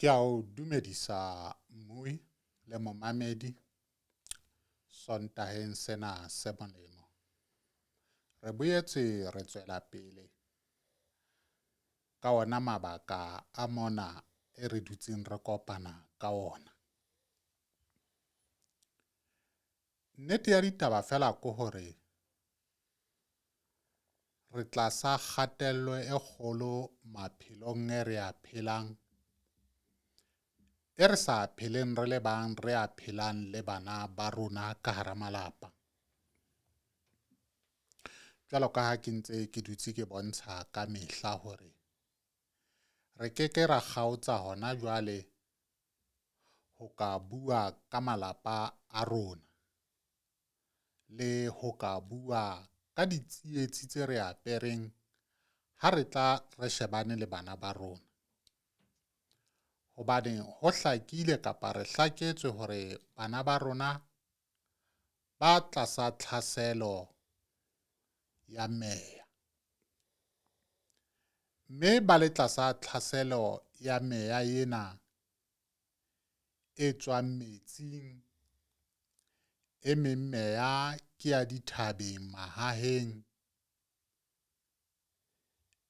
Ke a o dumedisa mmui le momamedi Sontaheng sena se molemo. Re boetse re tswela pele ka ona mabaka a mona e re dutseng re kopana ka ona. Nnete ya ditaba feela ke hore re tlasa kgatello e kgolo maphelong e re a phelang, e re sa pheleng re le bang, re a phelang le bana ba rona ka hara malapa. Jwalo ka ha ke ntse ke dutse ke bontsha ka mehla hore re keke ra kgaotsa hona jwale ho ka bua ka malapa a rona. Le ho ka bua ka ditsietsi tse re apereng ha re tla re shebane le bana ba rona. Hobane ho hlakile kapa re hlaketswe hore bana ba rona ba tlasa tlhaselo ya meya. Mme ba le tlasa tlhaselo ya meya ena e tswang metsing, e meng meya ke ya dithabeng mahaheng,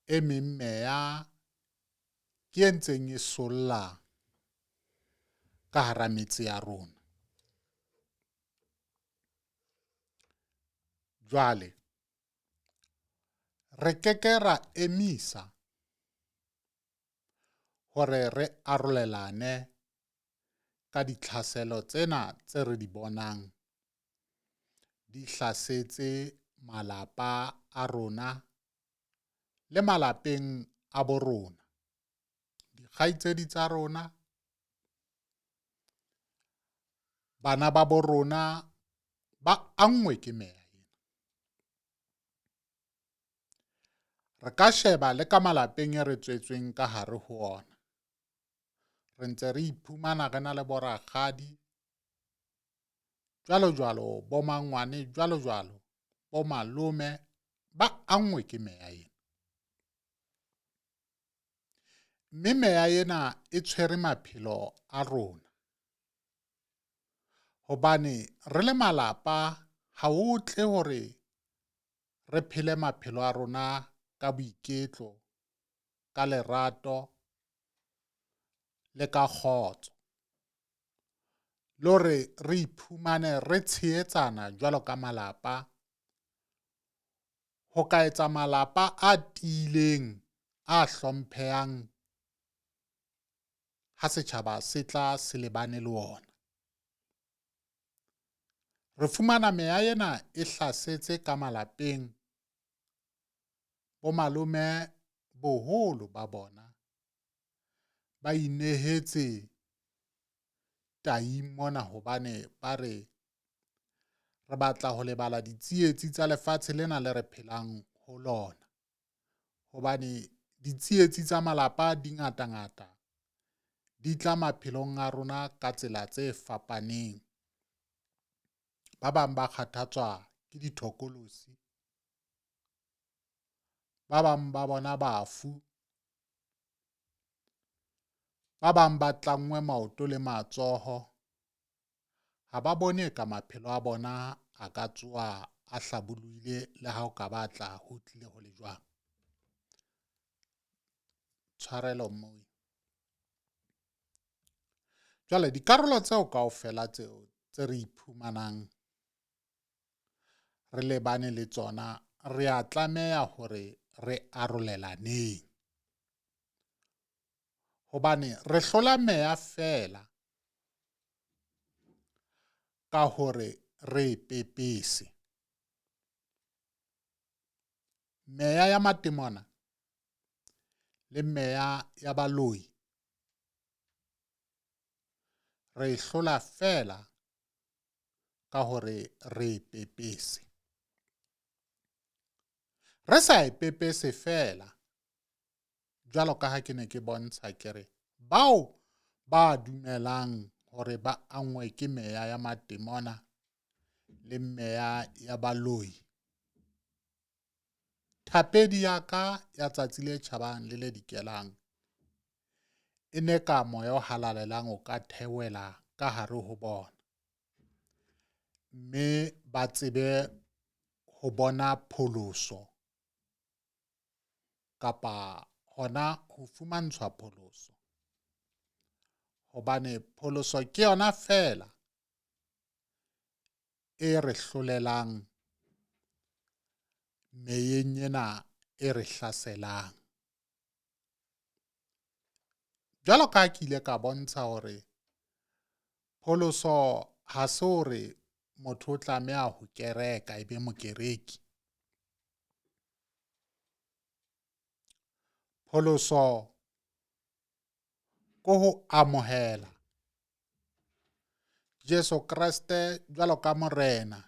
e meng meya ke e ntseng e solla ka hara metse ya rona. Jwale re keke ra emisa hore re arolelane ka ditlhaselo tsena tse re di bonang di hlasetse malapa a rona le malapeng a bo rona. Dikgaitsedi tsa rona, bana ba bo rona ba anngwe ke meya ena. Re ka sheba le ka malapeng e re tswetsweng ka hare ho ona. Re ntse re iphumana re na le bo rakgadi jwalo jwalo, bo mangwane jwalo jwalo, bo malome ba anngwe ke meya ena. Mme meya ena e tshwere maphelo a rona hobane re le malapa ha o tle hore re phele maphelo a rona ka boiketlo, ka lerato le ka kgotso. Le hore re iphumane re tshehetsana jwalo ka malapa ho ka etsa malapa a tiileng, a hlomphehang ha setjhaba se tla se lebane le ona. Re fumana meya ena e hlasetse ka malapeng. Bo malome boholo ba bona ba inehetse taing mona hobane ba re, re batla ho lebala ditsietsi tsa lefatshe lena le re phelang ho lona. Hobane ditsietsi tsa malapa di ngatangata, di tla maphelong a rona ka tsela tse fapaneng. Ba bang ba kgathatswa ke dithokolosi, ba bang ba bona bafu, ba bang ba tlanngwe maoto le matsoho. Ha ba bone ka maphelo a bona a ka tsoha a hlabollohile le ha o ka batla ho tlile ho le jwang. Tshwarelo . Jwale dikarolo tseo kaofela tseo tse re iphumanang re lebane le tsona, re a tlameha hore re arolelaneng. Hobane re hlola meya feela ka hore re e pepese. Meya ya matemona le meya ya baloi re e hlola feela ka hore re e pepese. Re sa e pepese feela jwalo ka ha ke ne ke bontsha ke re, bao ba dumelang hore ba anngwe ke meya ya matemona le meya ya baloi. Thapedi ya ka ya tsatsi le tjhabang le le dikelang. E ne ka moya o halalelang o ka theohela ka hare ho bona. Mme ba tsebe ho bona pholoso kapa hona ho fumantshwa pholoso. Hobane pholoso ke yona feela e re hlolelang meyeng ena e re hlaselang. Jwalo ka ha ke ile ka bontsha hore pholoso ha se hore motho o tlameha ho kereka e be mokereki. Pholoso ke ho amohela Jesu Kreste jwalo ka morena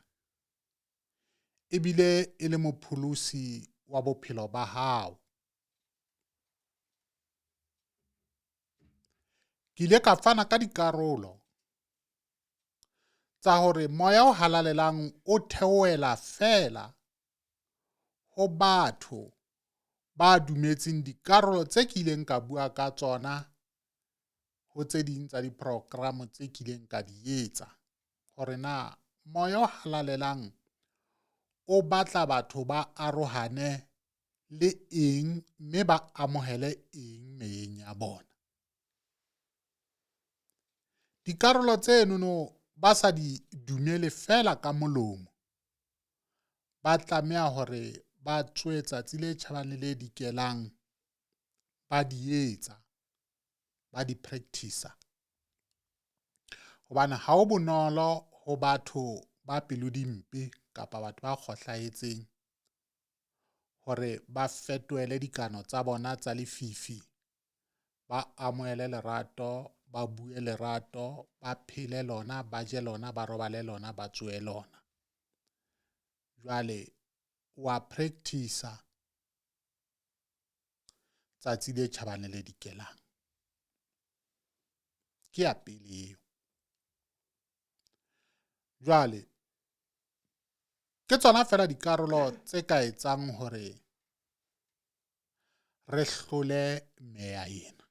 ebile e le mopholosi wa bophelo ba hao. Ke ile ka fana ka dikarolo tsa hore moya o halalelang o theohela feela ho batho ba dumetseng dikarolo tse ke ileng ka bua ka tsona ho tse ding tsa diprogramo tse kileng ka di etsa. Hore na moya o halalelang o batla batho ba arohane le eng mme ba amohele eng meyeng ya bona. Dikarolo tsenono ba sa di dumele feela ka molomo, ba tlameha hore ba tsohe tsatsi le tjhabang le le dikelang ba di etsa, ba di practice-a. Hobane ha ho bonolo ho batho ba pelo dimpe kapa batho ba kgohlahetseng hore ba fetohele dikano tsa bona tsa lefifi, ba amohele lerato, ba bue lerato, ba phele lona, ba je lona, ba robale lona, ba tsohe lona. Jwale wa practice-a tsatsi le tjhabang le le dikelang. Ke ya pele eo. Jwale ke tsona feela dikarolo tse ka etsang hore re hlole meya ena.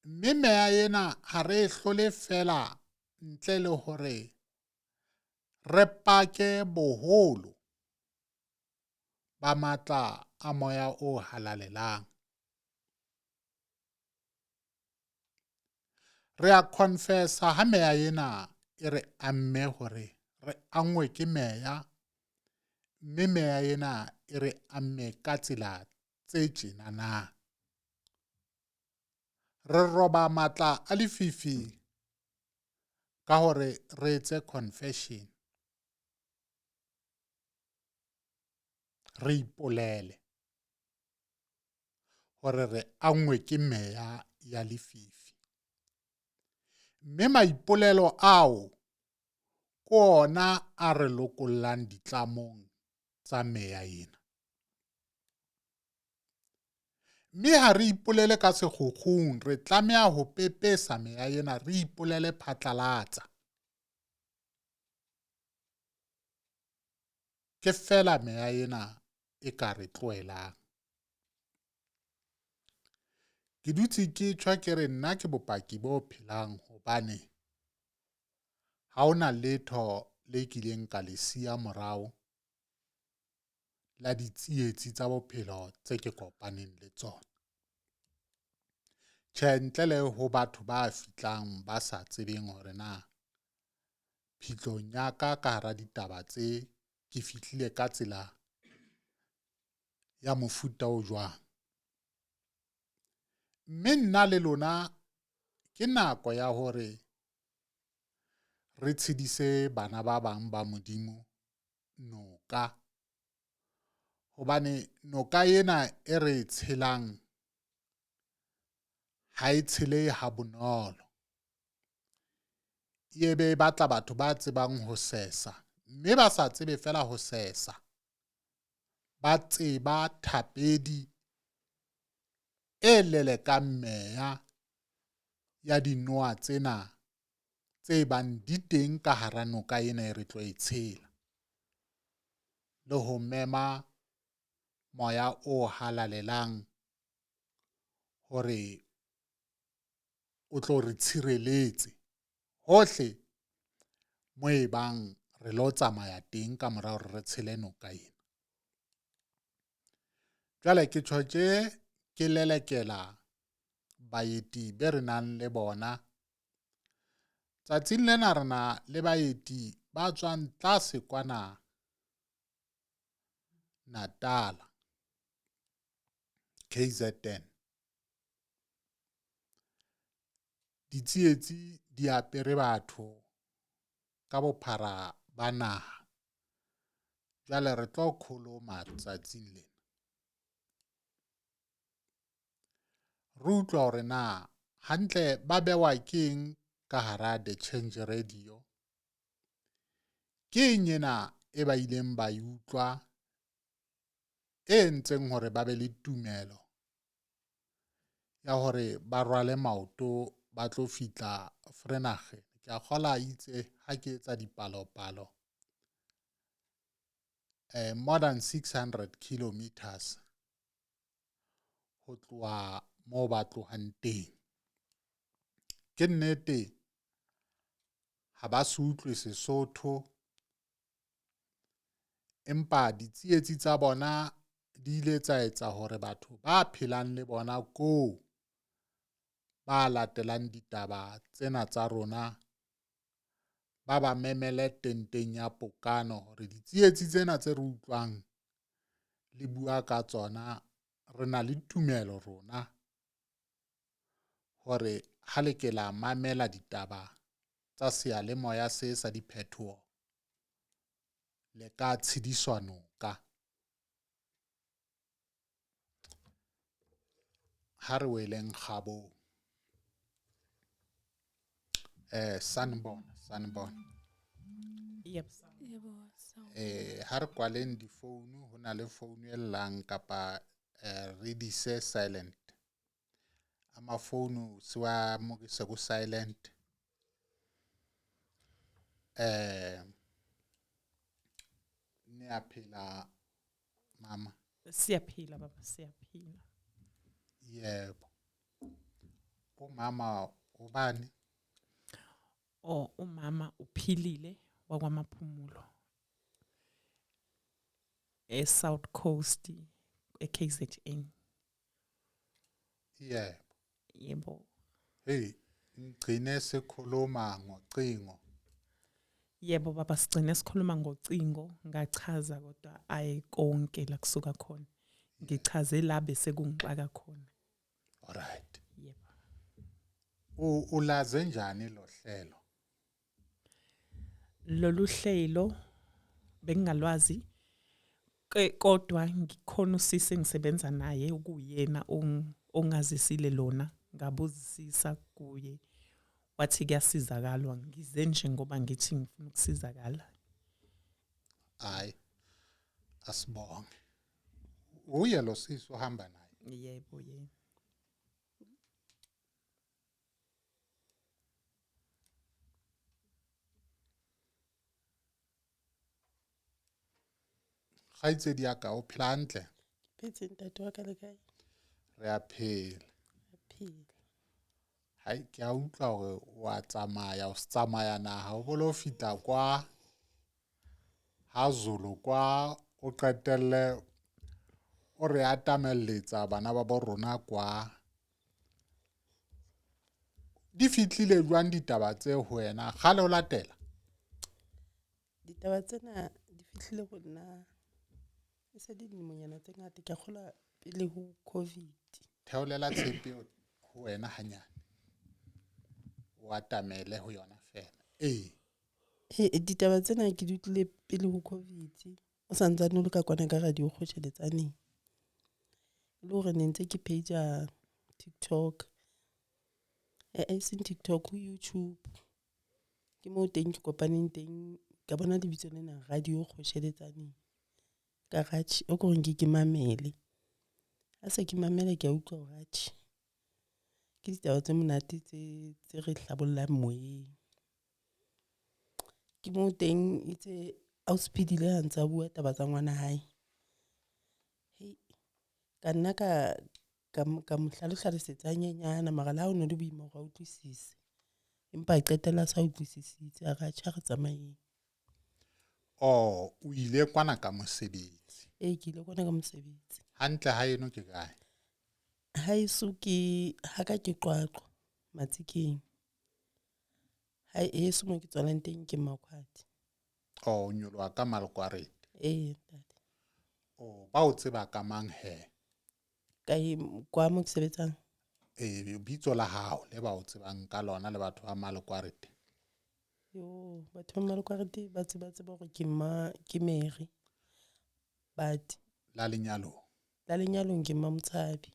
Mme meya ena ha re e hlole feela ntle le hore re pake boholo ba matla a moya o halalelang. Re a confess-a ha meya ena e re amme hore re anngwe ke meya, mme meya ena e re amme ka tsela tse tjenana. Re roba matla a lefifi ka hore re etse confession, re ipolele hore re anngwe ke meya ya lefifi. Mme maipolelo ao ke ona a re lokollang ditlamong tsa meya ena. Mme ha re ipolele ka sekgukgung, re tlameha ho pepesa meya ena, re ipolele phatlalatsa. Ke feela meya ena e ka re tlohelang. Ke dutse ke tjho ke re nna ke bopaki bo phelang hobane ha hona letho le kileng ka le siya morao la ditsietsi tsa bophelo tse ke kopaneng le tsona. Tjhe, ntle le ho batho ba fihlang ba sa tsebeng hore na phihlong ya ka ka hara ditaba tse ke fihlile ka tsela ya mofuta o jwang. Mme nna le lona ke nako ya hore re tshedise bana ba bang ba Modimo noka. Hobane noka ena e re e tshelang ha e tshelehe ha bonolo. E be e batla batho ba tsebang ho sesa, mme ba sa tsebe feela ho sesa, ba tseba thapedi e lelekang meya ya dinoha tsena tse bang di teng ka hara noka ena e re tlo e tshela. Le ho mema moya o halalelang hore. o tlo re tshireletse hohle mo e bang re lo tsamaya teng ka mora hore re tshele noka ena. Jwale ke tjho tje ke lelekela baeti be re nang le bona. Tsatsing lena re na le baeti ba tswang tlase kwana Natal, KZN. Ditsietsi di apere batho ka bophara ba naha. Jwale re tlo kholoma tsatsing lena. Re utlwa hore na hantle ba bewa keng ka hara The Change Radio. Ke eng ena e ba ileng ba e utlwa e entseng hore ba be le tumelo ya hore ba rwale maoto ba tlo fihla Vereeniging. Ke a kgola itse ha ke etsa dipalopalo more than 600 kilometers ho tloha moo ba tlohang teng. Ke nnete ha ba se utlwe Sesotho, empa ditsietsi tsa bona di ile tsa etsa hore batho ba phelang le bona koo ba latelang ditaba tsena tsa rona ba ba memele tenteng ya pokano hore ditsietsi tsena tse re utlwang le bua ka tsona re na le tumelo rona hore ha le ke la mamela ditaba tsa seyalemoya se sa diphethoho le ka tshediswa noka. Ha re weleng kgabong. Sanibona, sanibona. Yep. Yebo, sawubona. Ha re kwaleng difounu, ho na le founu e llang kapa re di se silent. Amafonu siwamukise ku-silent. Niyaphila mama? Siyaphila baba, siyaphila. Yebo. Umama ubani? Oh, umama uphilile wakwaMaphumulo. E-South Coast e-KZN. Yebo. Yebo. Hey, ngigcine sikhuluma ngocingo. Yebo baba, sigcine sikhuluma ngocingo, ngachaza kodwa ayikonke la kusuka khona. Ngichaze la bese kungixaka khona. All right. Yebo. Ulaze njani lo hlelo? Lolu hlelo bengingalwazi kodwa ngikhona usisi engisebenza naye okuyena ongazisile lona, ngabuzisisa kuye wathi kuyasizakalwa, ngize nje ngoba ngithi ngifuna ukusizakala. Hayi, asibonge. Uye lo sisi ohamba naye? Yebo, yebo. Kgaitsedi ya ka, o phela hantle? Ke phetse ntate wa ka, le kae? Re a phela. Re phela. Hai, ke a utlwa hore wa tsamaya, o se tsamaya naha, o bolo fihla kwa ha Zulu kwa, o qetelle o re atamelletsa bana ba bo rona kwa. Di fihlile jwang ditaba tse ho wena? Kgale o latela? Ditaba tsena di fihlile ho nna e se di dilemonyana tse ngata, ke a kgolwa pele ho COVID. Theolela tshepe ho wena hanyane. O atamele ho yona fela. Ee. Ee, ditaba tsena ke di utlwile pele ho COVID. O santsane o le ka kwana ka radio kgotjheletsaneng. Le hore ne ntse ke page TikTok. E seng TikTok, ho YouTube. Ke moo teng ke kopaneng teng, ka bona lebitso lena radio kgotjheletsaneng. Ka ratjhe, o ko re nke ke mamele. Ha se ke mamela ke a utlwa hore atjhe, ke ditaba tse monate tse re hlabollang moyeng. Ke moo teng itse ausi Phidile ha ntse a bua taba tsa ngwana hae. Hei, ka nna Ka mo hlalohlalosetsa hanyenyana mara le ha o no le boima hore a utlwisise. Empa a qetella a sa utlwisisitse a re atjhe ha re tsamayeng. Oh, o ile kwana ka mosebetsi. Ee, ke ile kwana ka mosebetsi. Hantle ha eno ke kae? Haeso ke ha ka ke Qwaqwa, Matsikeng. Ha heso mo ke tswalang teng ke Makhwati. Oh, o nyoloha ka Malkwarete. Ee, ntate. Oh, ba o tseba ka mang he? Kae kwa mo ke sebetsang? Ee, bitso la hao le ba o tsebang ka lona le batho ba Malkwarete. Yo, batho ba Malkwarete ba tseba tseba hore ke ma ke Mary. But La lenyalong. La lenyalong ke Mmamotshabi.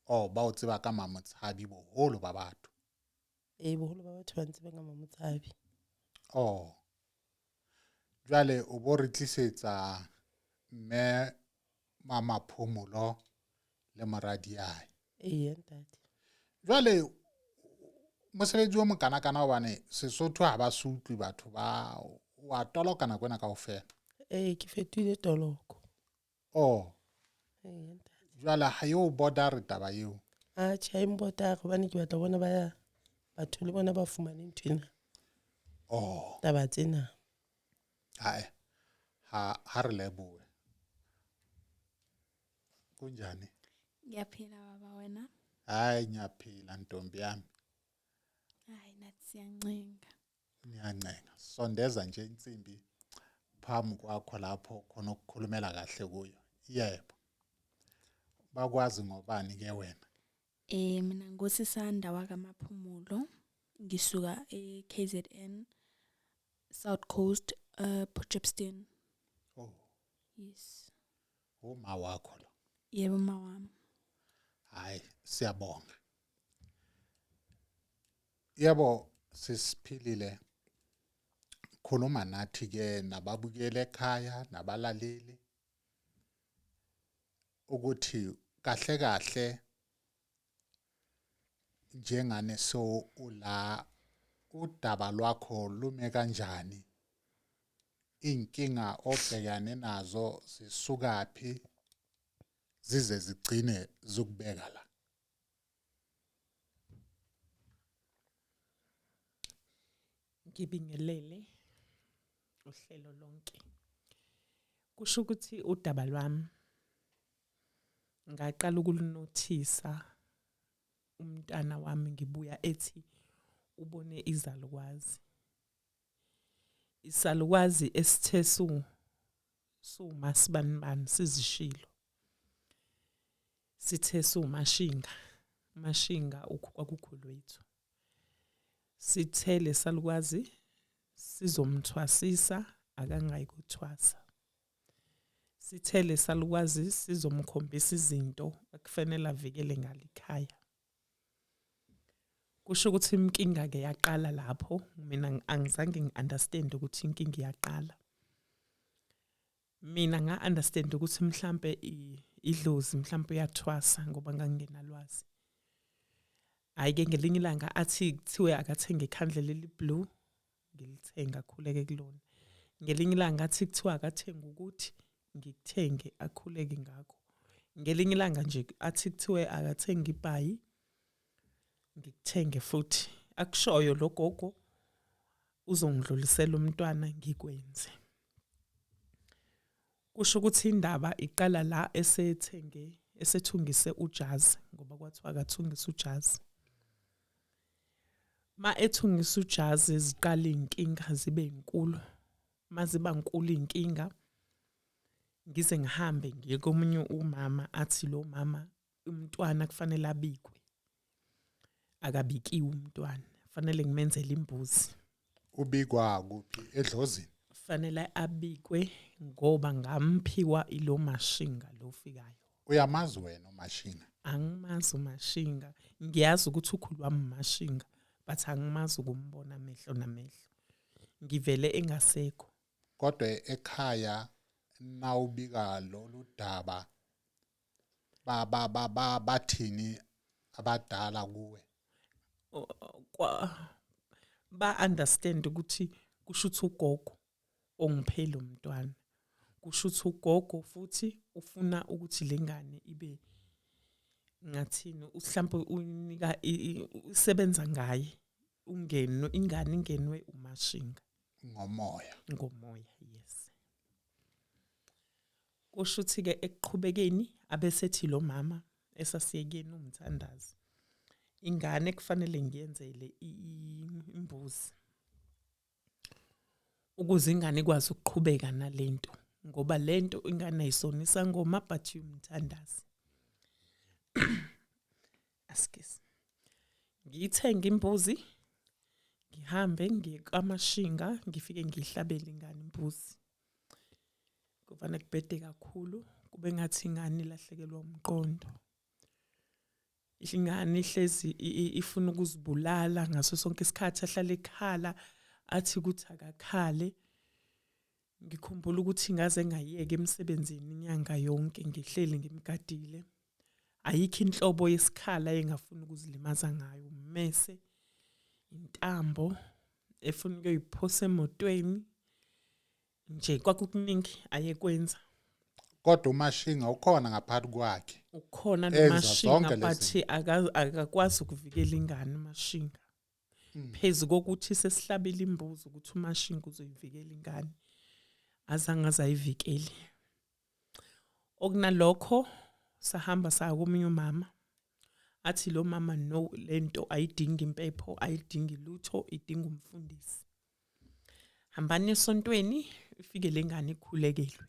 Oh, ba o tseba ka Mmamotshabi boholo ba batho. Ee, boholo ba batho ba ntseba ka Mmamotshabi. Oh. Jwale o bo re tlisetsa mme Mamaphomolo le moradiae. Ee, ntate. Jwale mosebetsi o mokanakana hobane Sesotho ha ba se utlwe batho ba wa toloka nako ena kaofela. Ee, ke fetohile toloko. Oh. Ee, ntate. Jwale ha eo border taba eo. Atjhe, ha e mbotare hobane ke batla ho bona ba batho le bona ba fumane ntho ena. Oh. Taba tsena. Hae. Ha re lebohe. Kunjani? Ngiyaphila baba wena. Hayi ngiyaphila ntombi yami. Hayi nathi siyancenga. Ngiyancenga. Sondeza nje insimbi phambi kwakho lapho khona ukukhulumela kahle kuyo. Yebo. Bakwazi ngobani ke wena? Mina nguSisanda wakaMaphumulo. Ngisuka e-KZN South Coast, Port Shepstone. Oh. Yes. Uma wakho lo. Yebo ma wami. Hayi siyabonga. Yebo sisiphilile. Khuluma nathi ke nababukele ekhaya nabalaleli ukuthi kahle kahle njengane so ula udaba lwakho lume kanjani, inkinga obhekane nazo zisukaphi zize zigcine zikubeka la. Ngibingelele uhlelo lonke. Kusho ukuthi udaba lwami ngaqala ukulunothisa umntana wami ngibuya ethi ubone izalukwazi. Isalukwazi esithe sumasibanibani sizishilo. Sithe sumashinga, mashinga ukwakukhulu wethu. Sithele salukwazi sizomthwasisa akangayi kuthwasa. Sithele salukwazi sizomkhombisa izinto akufanele avikele ngalikhaya. Kusho ukuthi inkinga ke yaqala lapho. Mina angizange ngi-understand ukuthi inkinga iyaqala. Mina nga-understand ukuthi mhlambe idlozi mhlambe uyathwasa ngoba ngangingenalwazi. Hayi ke ngelinye ilanga athi kuthiwe akathenge ikhandlela eli-blue, ngilithenga akhuleke kulona. Ngelinye ilanga athi kuthiwa akathenge ukuthi ngikuthenge akhuleke ngakho. Ngelinye ilanga nje athi kuthiwe akathenge ibhayi, ngikuthenge futhi. Akushoyo lo gogo uzongidlulisela umntwana ngikwenze. Kusho ukuthi indaba iqala la esethenge esethungise ujazi, ngoba kwathiwa akathungise ujazi. Ma ethungisa ujazi ziqala inkinga zibe inkulu. Maziba nkulu inkinga ngize ngihambe ngiye komunye umama athi lo mama umntwana kufanele abikwe. Akabikiwe umntwana, fanele ngimenzele imbuzi. Ubikwa kuphi? Edlozini? Fanele abikwe ngoba ngamphiwa ilo mashinga lo fikayo. Uyamazi wena umashinga? Angimazi umashinga. Ngiyazi ukuthi ukhulu wami umashinga, but angimazi ukumbona amehlo namehlo. Ngivele engasekho. Kodwa ekhaya nawubika lolu daba ba bathini abadala kuwe? Ba understand ukuthi kusho ukuthi ugogo ongiphela umntwana. Kusho ukuthi ugogo futhi ufuna ukuthi lengane ibe Ngathini mhlawumbe unika usebenza ngaye ungenwe ingane ingenwe uMashinga ngomoya. Ngomoya, yes. Kusho ukuthi ke ekuqhubekeni abesethi lo mama esasiyekeni umthandazi, ingane kufanele ngiyenzele imbuzi ukuze ingane ikwazi ukuqhubeka nalento, ngoba lento ingane ayisonisa ngoma but umthandazi. Askis. Ngiyithenga imbuzi, ngihambe ngiye kaMashinga, ngifike ngihlabele ingane imbuzi. Kuvane kubhede kakhulu, kube ngathi ingane ilahlekelwa umqondo. Ingane ihlezi ifuna ukuzibulala ngaso sonke isikhathi, ahlale ekhala athi ukuthi akakhale. Ngikhumbula ukuthi ngaze ngayiyeka emsebenzini inyanga yonke ngihleli ngimgadile. Ayikho inhlobo yesikhala engafuna ukuzilimaza ngayo, ummese, intambo efuna ukuyiphosa emotweni nje, kwakukuningi ayekwenza. Kodwa uMashinga ukhona ngaphakathi kwakhe. Ukhona noMashinga, but akakwazi ukuvikela ingane uMashinga. Phezu kokuthi sesihlabile imbuzi ukuthi uMashinga uzoyivikela ingane, azange azayivikele. Okunalokho sahamba saya komunye umama, athi lo mama no, lento ayidingi impepho, ayidingi lutho, idinga umfundisi. Hambani esontweni ifike lengane ikhulekelwe.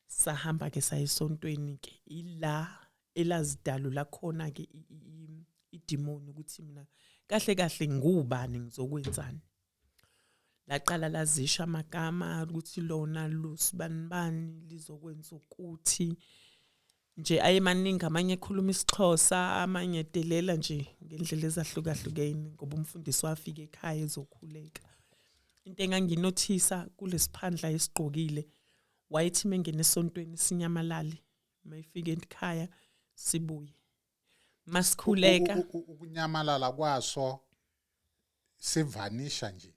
Sahamba ke saya esontweni ke, ila elazidalula khona ke idemoni ukuthi mina kahle kahle ngubani, ngizokwenzani. Laqala lazisha amagama ukuthi lona lusibanibani lizokwenza ukuthi nje, ayemaningi, amanye ekhuluma isiXhosa, amanye edelela nje ngendlela ezahlukahlukene, ngoba umfundisi wafika ekhaya ezokhuleka. Into enganginothisa kulesiphandla esigqokile, wayethi mengene esontweni sinyamalale, mayifike ekhaya sibuye masikhuleka. Ukunyamalala kwaso sivanisha nje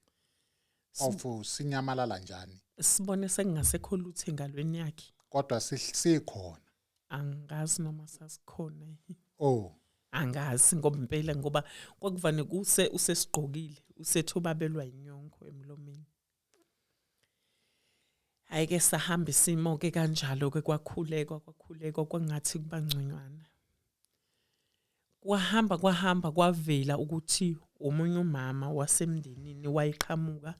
ofu sinyamalala njani? Sibone sengingasekho lutho engalweni yakhe, kodwa sikhona. Angazi noma sasikhona. Oh, angazi ngoba impela, ngoba kwakuvane kuse usesigqokile, usethubabelwa inyongo emlomeni. Hayi ke sahamba isimo ke kanjalo ke, kwakhulekwa kwakhulekwa, kwangathi kuba ngconywana. Kwahamba kwahamba kwavela ukuthi omunye umama wasemndenini wayeqhamuka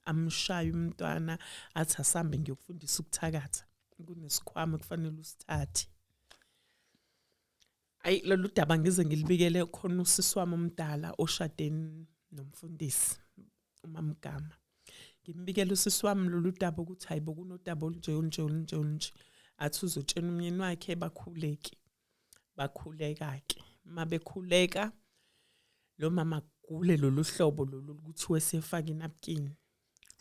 amshaya umntwana, athi asambe ngiyokufundisa ukuthakatha, kunesikhwama kufanele usithathe. Ayi lolu daba ngize ngilibikele khona usisi wami omdala oshade nomfundisi uMamgama. Ngimbikele usisi wami lolu daba ukuthi hayibo kunodaba olunje olunje olunje olunje, athi uzotshena umyeni wakhe bakhuleke. Bakhuleka ke, mabekhuleka lo mama gule lolu hlobo lolu kuthiwe sefaka inapkin.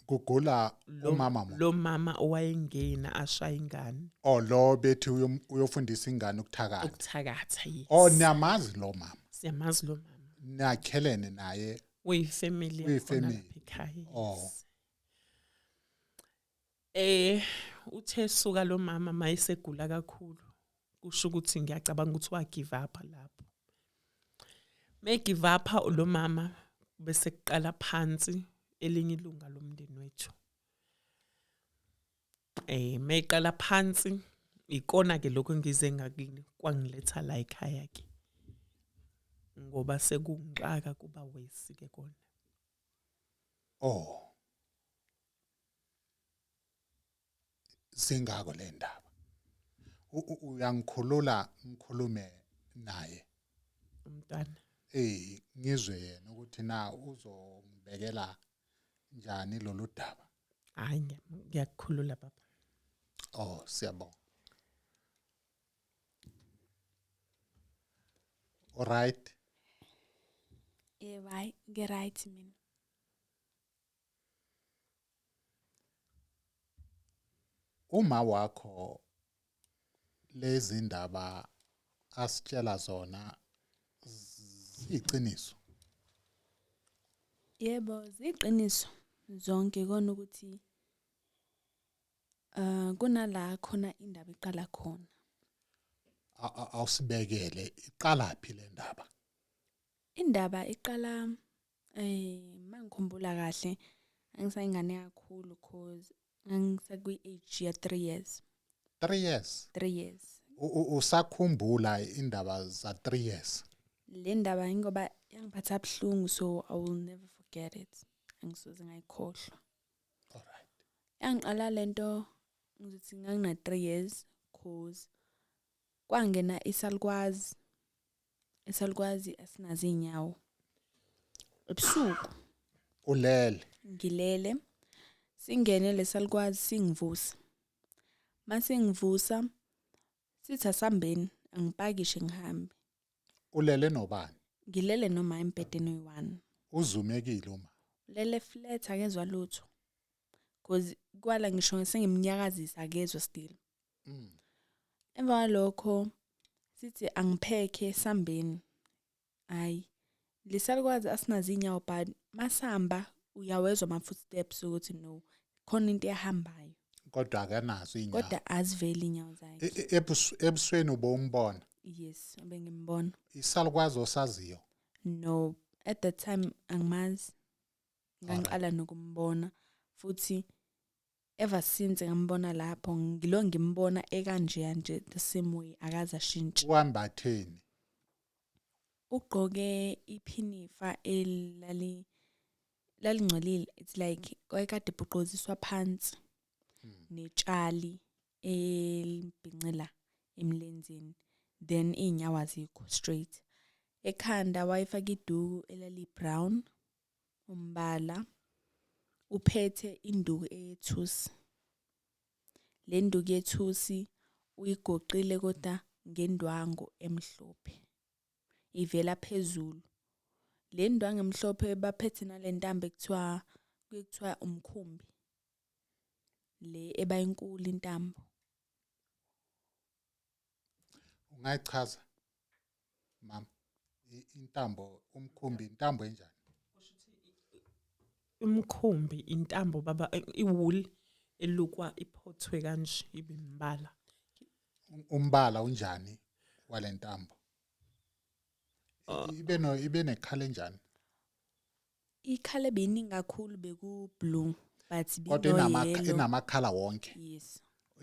Kugula umama lo mama owayengena ashaya ingane. Oh, lo bethi uyofundisa ingane ukuthakatha. Ukuthakatha, yes. Oh, niyamazi lo mama? Siyamazi lo mama. Niyakhelene naye? Uyifamily yakhona ekhaya. Oh. Uthe suka lo mama mayesegula kakhulu, kusho ukuthi ngiyacabanga ukuthi wa give up lapho. Me give up lo mama bese kuqala phansi elinye ilunga lomndeni wethu. Meqala phansi ikona ke lokho ngize ngakini kwangiletha la ekhaya ke, ngoba sekungixaka kuba wesi ke kona. Oh, singako le ndaba. Uyangikhulula ngikhulume naye umntwana. Ngizwe yena ukuthi na uzongibekela njani lolu daba. Hayi ngiyakukhulula baba. Oh, siyabonga. All right. Yebo, hayi ngi-right mina. Uma wakho lezi ndaba asitshela zona ziqiniso? Yebo, ziqiniso zonke, kona ukuthi kunala khona indaba iqala khona. Awusibekele, iqala phi le ndaba? Indaba iqala mangikhumbula kahle, angisayingane kakhulu, cause ngangisakwi age ya 3 years. 3 years? 3 years. Usakhumbula indaba za 3 years? Le ndaba ngoba yangiphatha buhlungu, so I will never forget it, angisoze ngayikhohlwa. All right. Yangiqala lento ngizothi ngangina 3 years, cause kwangena isalukwazi, isalukwazi asinazo inyawo ebusuku. Ulele? Ngilele, singene lesalukwazi, singivusa. Masingivusa sithi asambeni, angipakishe ngihambe. Ulele nobani? Ngilele noma embhedeni oyi-1. Uzumekile uma? Lele flat, akezwa lutho, cause kwala ngisho sengimnyakazisa akezwa still. Emva kwalokho sithi angiphekhe sambeni. Hayi, lesalukwazi asinazo inyawo, but masihamba uyawezwa ama footsteps ukuthi no, khona into ehambayo. Kodwa akanazo inyawo? Kodwa aziveli inyawo zakhe. Ebusweni ubombona? Yes, bengimbona. Isalukwazi osaziyo? No, at that time angimazi, ngangiqala nokumbona, futhi ever since ngambona lapho ngilo ngimbona ekanje nje, the same way, akaze ashintshe. Wambatheni? Ugqoke iphinifa elali lalingcolile, it's like kwayekade ibhuqoziswa phansi, netshali elibhincela emlenzeni, then iy'nyawo azikho straight. Ekhanda wayefaka iduku elali brown umbala, uphethe induku eyethusi. Le nduku yethusi uyigoqile kodwa ngendwangu emhlophe ivela phezulu. Le ndwangu emhlophe baphethe nale ntambo ekuthiwa kuthiwa umkhumbi, le eba inkulu intambo. Ungayichaza mama intambo umkhumbi, intambo enjani? Umkhumbi intambo baba, iwool elukwa iphothwe kanje ibe imbala. Umbala unjani walentambo? Ibe no ibe nekhala enjani? Ikhala ebiningi kakhulu beku blue, but Kodwa bino inamakhala wonke? Yes.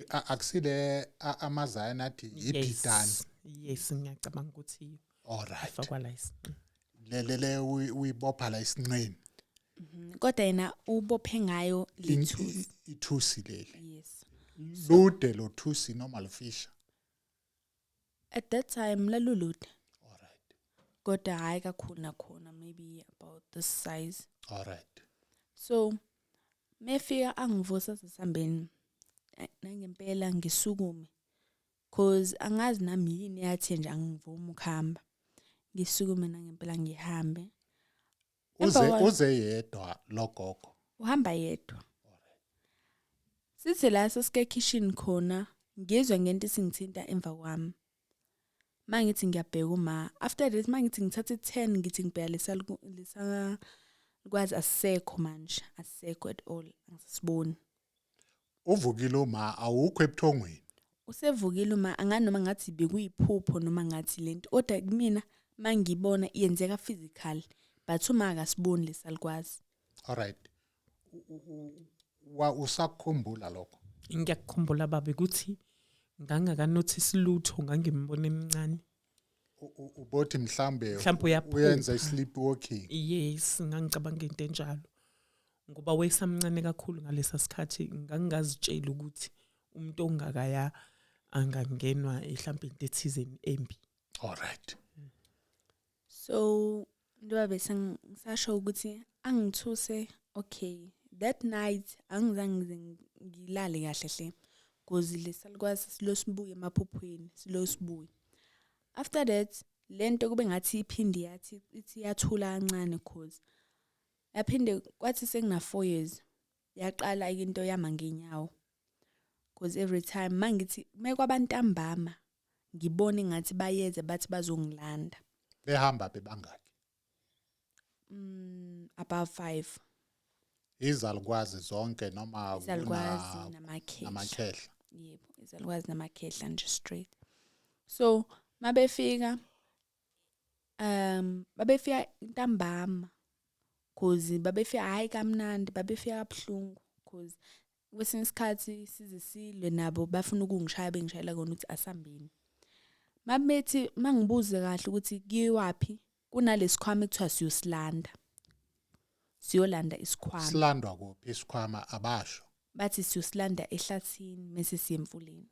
Akusile amazayana athi ibhidani? Yes, ngiyacabanga ukuthi All right. ifakwa la. Le uyibopha la isinqeni. Kodwa yena ubophe ngayo lethusi. Ithusi leli? Yes. Lude lo thusi noma lufisha? At that time lalulude. All right. Kodwa hayi kakhulu nakhona, maybe about this size. All right. So mefika angivusa sisambeni, nangempela ngisukume, cause angazi nami yini yathi nje angivumi ukuhamba. Ngisukume nangempela ngihambe. Uze yedwa logogo? Uhamba yedwa. Sithi la sesike kitchen khona, ngizwe ngento isingithinta emva kwami. Mangithi ngiyabheka uma after this, mangithi ngithatha i10 ngithi ngibheka lesalukwazi asisekho manje, asisekho at all, angisiboni. Uvukile uma, awukho ebuthongweni? Usevukile uma, angani noma ngathi bekuyiphupho noma ngathi lento, kodwa kumina mangibona iyenzeka physical, but uma akasiboni lesalukwazi. All right. Usakukhumbula lokho? Ngiyakukhumbula baba ukuthi ngangakanothisi lutho, ngangimbona emncane. Ubothi mhlambe Mhlambe uyaphupha. Uyenza i-sleepwalking? Yes, ngangicabanga into enjalo, ngoba wayesamncane kakhulu ngalesa sikhathi, ngangingazitsheli ukuthi umuntu ongakaya angangenwa mhlambe into ethizeni embi. All right. So njengoba bese ngisasho ukuthi angithuse, okay, that night angizange ngize ngilale kahle hle, because lesalukwazi silo sibuye emaphuphweni, silo sibuye. After that lento kube ngathi iphinde yathi ithi yathula kancane, cause yaphinde kwathi sengina 4 years yaqala into yama ngenyawo, because every time mangithi mekwabantambama ngibone ngathi bayeze bathi bazongilanda. Behamba bebangaki? About 5. Izalukwazi zonke noma Izalukwazi namakhehla. Namakhehla. Yebo, izalukwazi namakhehla nje straight. So mabefika babefika ntambama, cause babefika hayi kamnandi, babefika kabuhlungu, cause kwesinye isikhathi size silwe nabo, bafuna ukungishaya, bengishayela kona ukuthi asambeni. Mabethi mangibuze kahle ukuthi kuyiwaphi, kunalesikhwama ekuthiwa siyosilanda, siyolanda isikhwama. Silandwa kuphi isikhwama? Abasho. Bathi siyosilanda ehlathini mase siye emfuleni.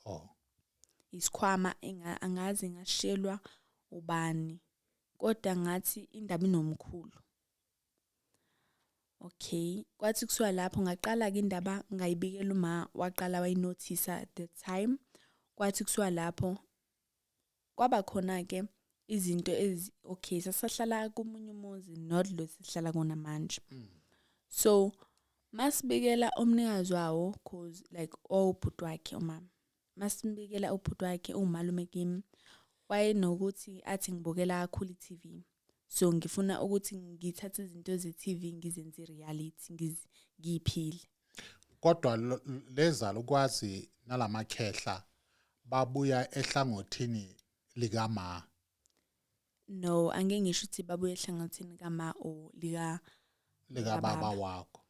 Oh. Isikhwama angazi ngashelwa ubani, kodwa ngathi indaba inomkhulu. Okay, kwathi kusuka lapho ngaqala ke indaba ngayibikela uma, waqala wayinothisa the time. Kwathi kusuka lapho kwaba khona ke izinto ezi okay, sasahlala komunye umuzi, not lo sihlala kona manje. So masibikela umnikazi wawo, cause like owubhuti wakhe umama, masibikela ubhuti wakhe umalume kimi, wayenokuthi athi ngibukela kakhulu i-TV, so ngifuna ukuthi ngithathe izinto ze-TV ngizenze reality, ngiyiphile. Kodwa lezalukwazi nalamakhehla babuya ehlangothini likama? No, angeke ngisho ukuthi babuya ehlangothini kama or lika likababa wakho.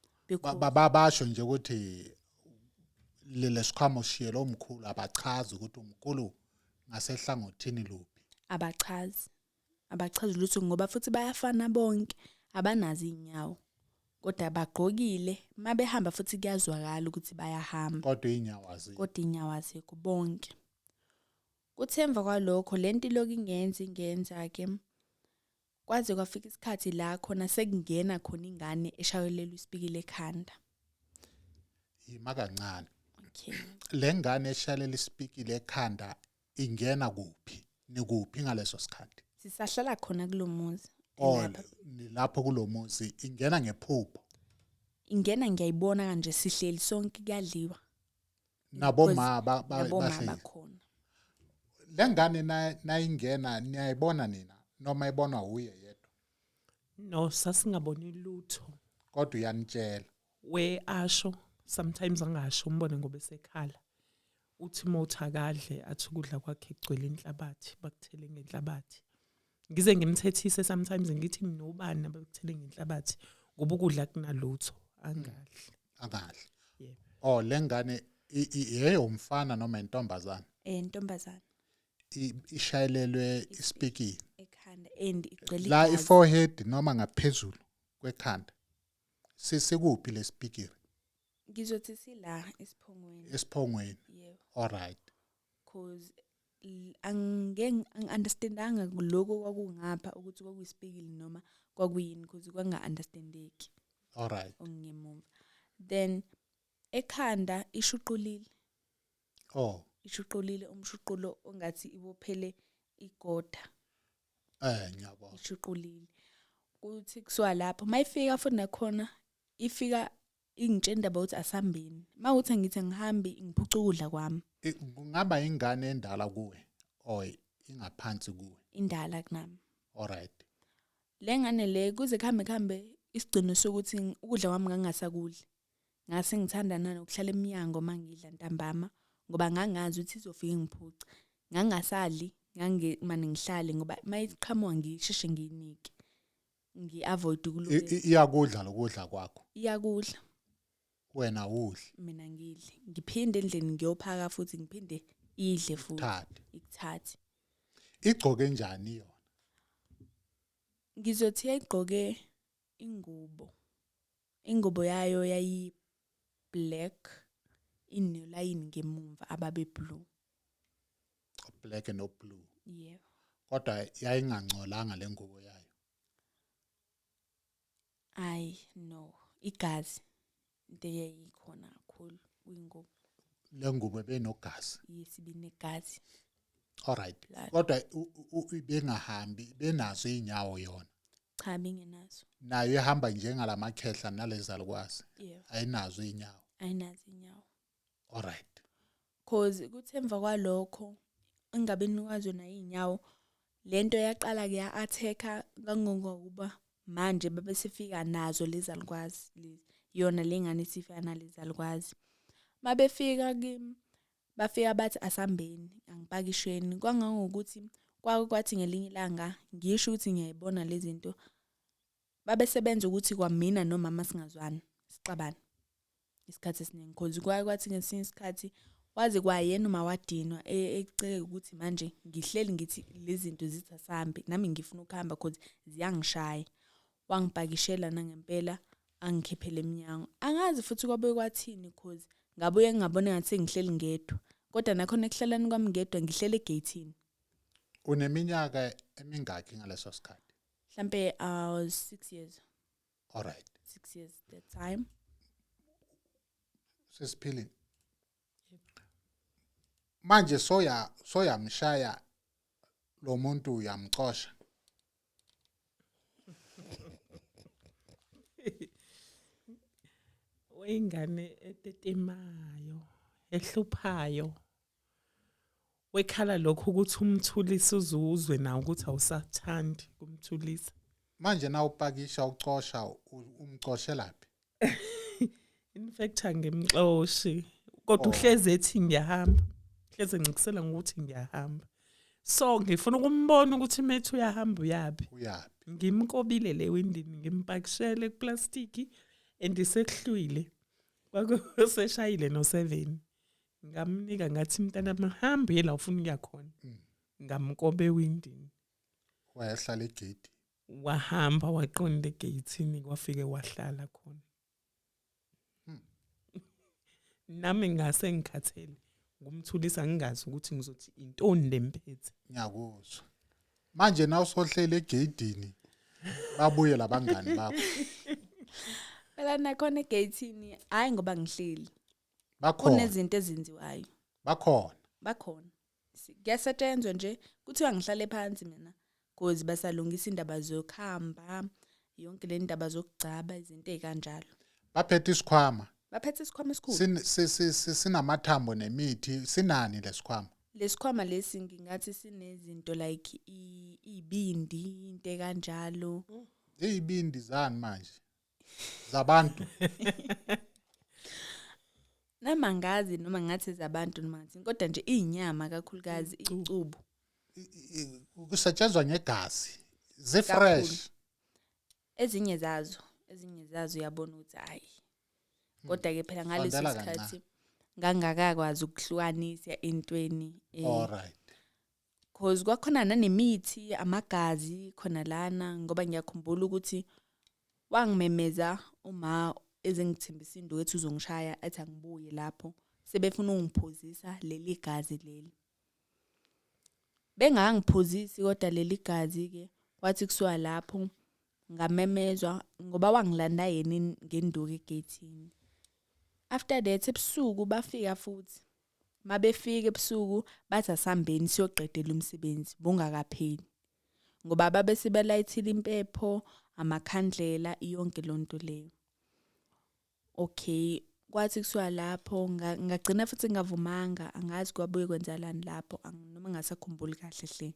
Babasho nje ukuthi lesikhwama ushiyele omkhulu, abachazi ukuthi umkhulu ngasehlangothini luphi. Abachazi. Abachazi lutho, ngoba futhi bayafana bonke, abanazo inyawo. Kodwa bagqokile, mabehamba futhi kuyazwakala ukuthi bayahamba. Kodwa inyawo azikho. Kodwa inyawo azikho bonke. Kuthe emva kwalokho lento iloku ingenza ke, kwaze kwafika isikhathi la khona sekungena khona ingane eshayelelwa isipikile ekhanda. Yima kancane. Okay. Le ngane eshayelela isipikile ekhanda ingena kuphi? Nikuphi ngaleso sikhathi? Sisahlala khona kulomuzi. Oh, lapho kulomuzi ingena ngephupho. Ingena ngiyayibona kanje sihleli sonke kuyadliwa. Naboma bakhona. Lengane nayingena niyayibona nina noma ibonwa uye yedwa? No, sasingaboni lutho. Kodwa uyanitshela. We asho sometimes angasho umbone ngoba esekhala. Uthi motha akadle athi ukudla kwakhe kugcwele inhlabathi, bakuthele ngenhlabathi. Ngize ngimthethise sometimes ngithi nobani abakuthele ngenhlabathi ngoba ukudla kunalutho angadli. Angadli. Yebo. Oh, lengane yeyomfana noma intombazana? Intombazana. Ishayelelwe isipikile ekhanda and igcwele la i-forehead noma ngaphezulu kwekhanda. Sisikuphi lesipikile? Ngizothi sila esiphongweni. Esiphongweni. Yebo. All right. Cause angeke ngi-understandanga lokho kwakungapha ukuthi kwakuyisipikile noma kwakuyini, because kwanga-understandeki. All right. Ongemuva. Then ekhanda ishuqulile. Oh. Ishuqulile umshuqulo ongathi ibophele igoda. Ngiyabona. Ishuqulile. Kuthi kusuka lapho mayifika futhi nakhona ifika ingitshela indaba ukuthi asambeni. Mawuthi ngithi ngihambi ngiphuca ukudla kwami. Kungaba ingane endala kuwe or ingaphansi kuwe? Indala kunami. All right. Lengane le kuze kuhambe isigcino sokuthi ukudla kwami ngangasakudli. Ngase ngithanda nanokuhlala eminyango mangidla ntambama ngoba ngangazi ukuthi izofika ingiphuce. Ngangasali, ngangemane ngihlale ngoba mayiqhamuka ngisheshe ngiyinike. Ngi-avoid ukulokhu. Iyakudla lokudla kwakho? Iyakudla. Wena udle? Mina ngidle. Ngiphinde endlini ngiyophaka futhi ngiphinde idle futhi. Ikuthathe. Igcoke njani yona? Ngizothi yayigqoke ingubo. Ingubo yayo yayi black inolayini ngemumva ababe blue. Black and blue. Yebo. Kodwa yayingangcolanga le ngubo yayo. Ay no, igazi into eyayikhona kakhulu kwingubo. Le ngubo ebenogazi. Yes, ibinegazi. All right. Kodwa ibengahambi, benazo inyawo yona. Cha, bingenazo. Nayo ihamba njengalamakhehla nalezalukwazi. Yebo. Ayinazo inyawo. Ayinazo inyawo. All right. Cause kuthe emva kwalokho ingabeni kwazo nayo inyawo lento yaqala ke ya-attack-a kangangokuba manje babesefika nazo lezalukwazi lezi. Yona lengane isifika nalezalukwazi. Mabefika kimi Bafika bathi asambeni, angipakisheni. Kwangangokuthi kwake kwathi ngelinye ilanga ngisho ukuthi ngiyayibona lezi zinto, babesebenza ukuthi kwamina nomama singazwani, sixabane isikhathi esiningi, cause kwake kwathi ngesinye isikhathi waze kwayena uma wadinwa eceke ukuthi manje ngihleli ngithi lezi zinto zithi asambe, nami ngifuna ukuhamba cause ziyangishaya. Wangipakishela nangempela, angikhiphele eminyango. Angazi futhi kwabuye kwathini, cause ngabuye ngingabona ngathi sengihleli ngedwa, kodwa nakhona ekuhlaleni kwami ngedwa ngihlele egeyithini. Uneminyaka emingaki ngaleso sikhathi? Mhlambe I was 6 years. All right. 6 years that time. Sesiphilile. Manje soyamshaya lo muntu, uyamxosha. Wengane etetemayo, ehluphayo. Wekhala lokho ukuthi umthulisa uzuzwe nawe ukuthi awusathandi kumthulisa. Manje na upakisha ucosha umcoshelaphi? In fact angimxoshi, kodwa uhleze ethi ngiyahamba. Hleze ngikisela ngokuthi ngiyahamba. So ngifuna ukumbona ukuthi methu uyahamba uyapi. Uyapi. Ngimkobile le windini, ngimpakishele kuplastiki andisekuhlwile. Kwakuseshayile no7. Ngamnika ngathi mntana mahambe la ufuna ukuya khona. Ngamkobe windini. Wayehlala egate. Wahamba waqonda egate kwafike wahlala khona. Nami ngase ngikhathele ngumthulisa ngingazi ukuthi ngizothi intoni lemphethe. Ngiyakuzwa. Manje na usohlele egate babuye labangani bakho. Phela nakhona egate hayi ngoba ngihleli. Bakhona. Kunezinto ezenziwayo. Bakhona. Bakhona. Kuyasetshenzwa nje kuthiwa ngihlale phansi mina cause basalungisa indaba zokuhamba, yonke le ndaba zokugcaba, izinto ezikanjalo. Baphethe isikhwama. Baphethe isikhwama esikhulu. Sinamathambo nemithi, sinani lesikhwama? Lesikhwama lesi ngingathi sinezinto like ibindi, into ekanjalo. Izibindi zani manje? Zabantu. Noma ngazi noma ngathi zabantu noma ngathi, kodwa nje inyama kakhulukazi icubu. Kusetshenzwa ngegazi. Zi fresh. Ezinye zazo uyabona ukuthi hayi. Kodwa ke phela ngaleso sikhathi ngangakakwazi ukuhlukanisa entweni. All right. Cause kwakhona nanemithi, amagazi khona lana, ngoba ngiyakhumbula ukuthi wangimemeza uma ezengithembisa into ethi uzongishaya athi angibuye lapho, sebefuna ungiphuzisa leli gazi leli. Bengangiphuzisi kodwa leli gazi ke wathi kusuka lapho ngamemezwa ngoba wangilanda yena ngenduku egate. After that ebusuku bafika futhi. Mabefika ebusuku bathi asambeni siyoqedela umsebenzi bongakapheli. Ngoba babe sebelayithile impepho, amakhandlela, yonke lonto leyo. Okay, kwathi kusuka lapho ngagcina futhi ngavumanga, angazi kwabuye kwenzalani lapho, noma ngasakhumbuli kahle hle.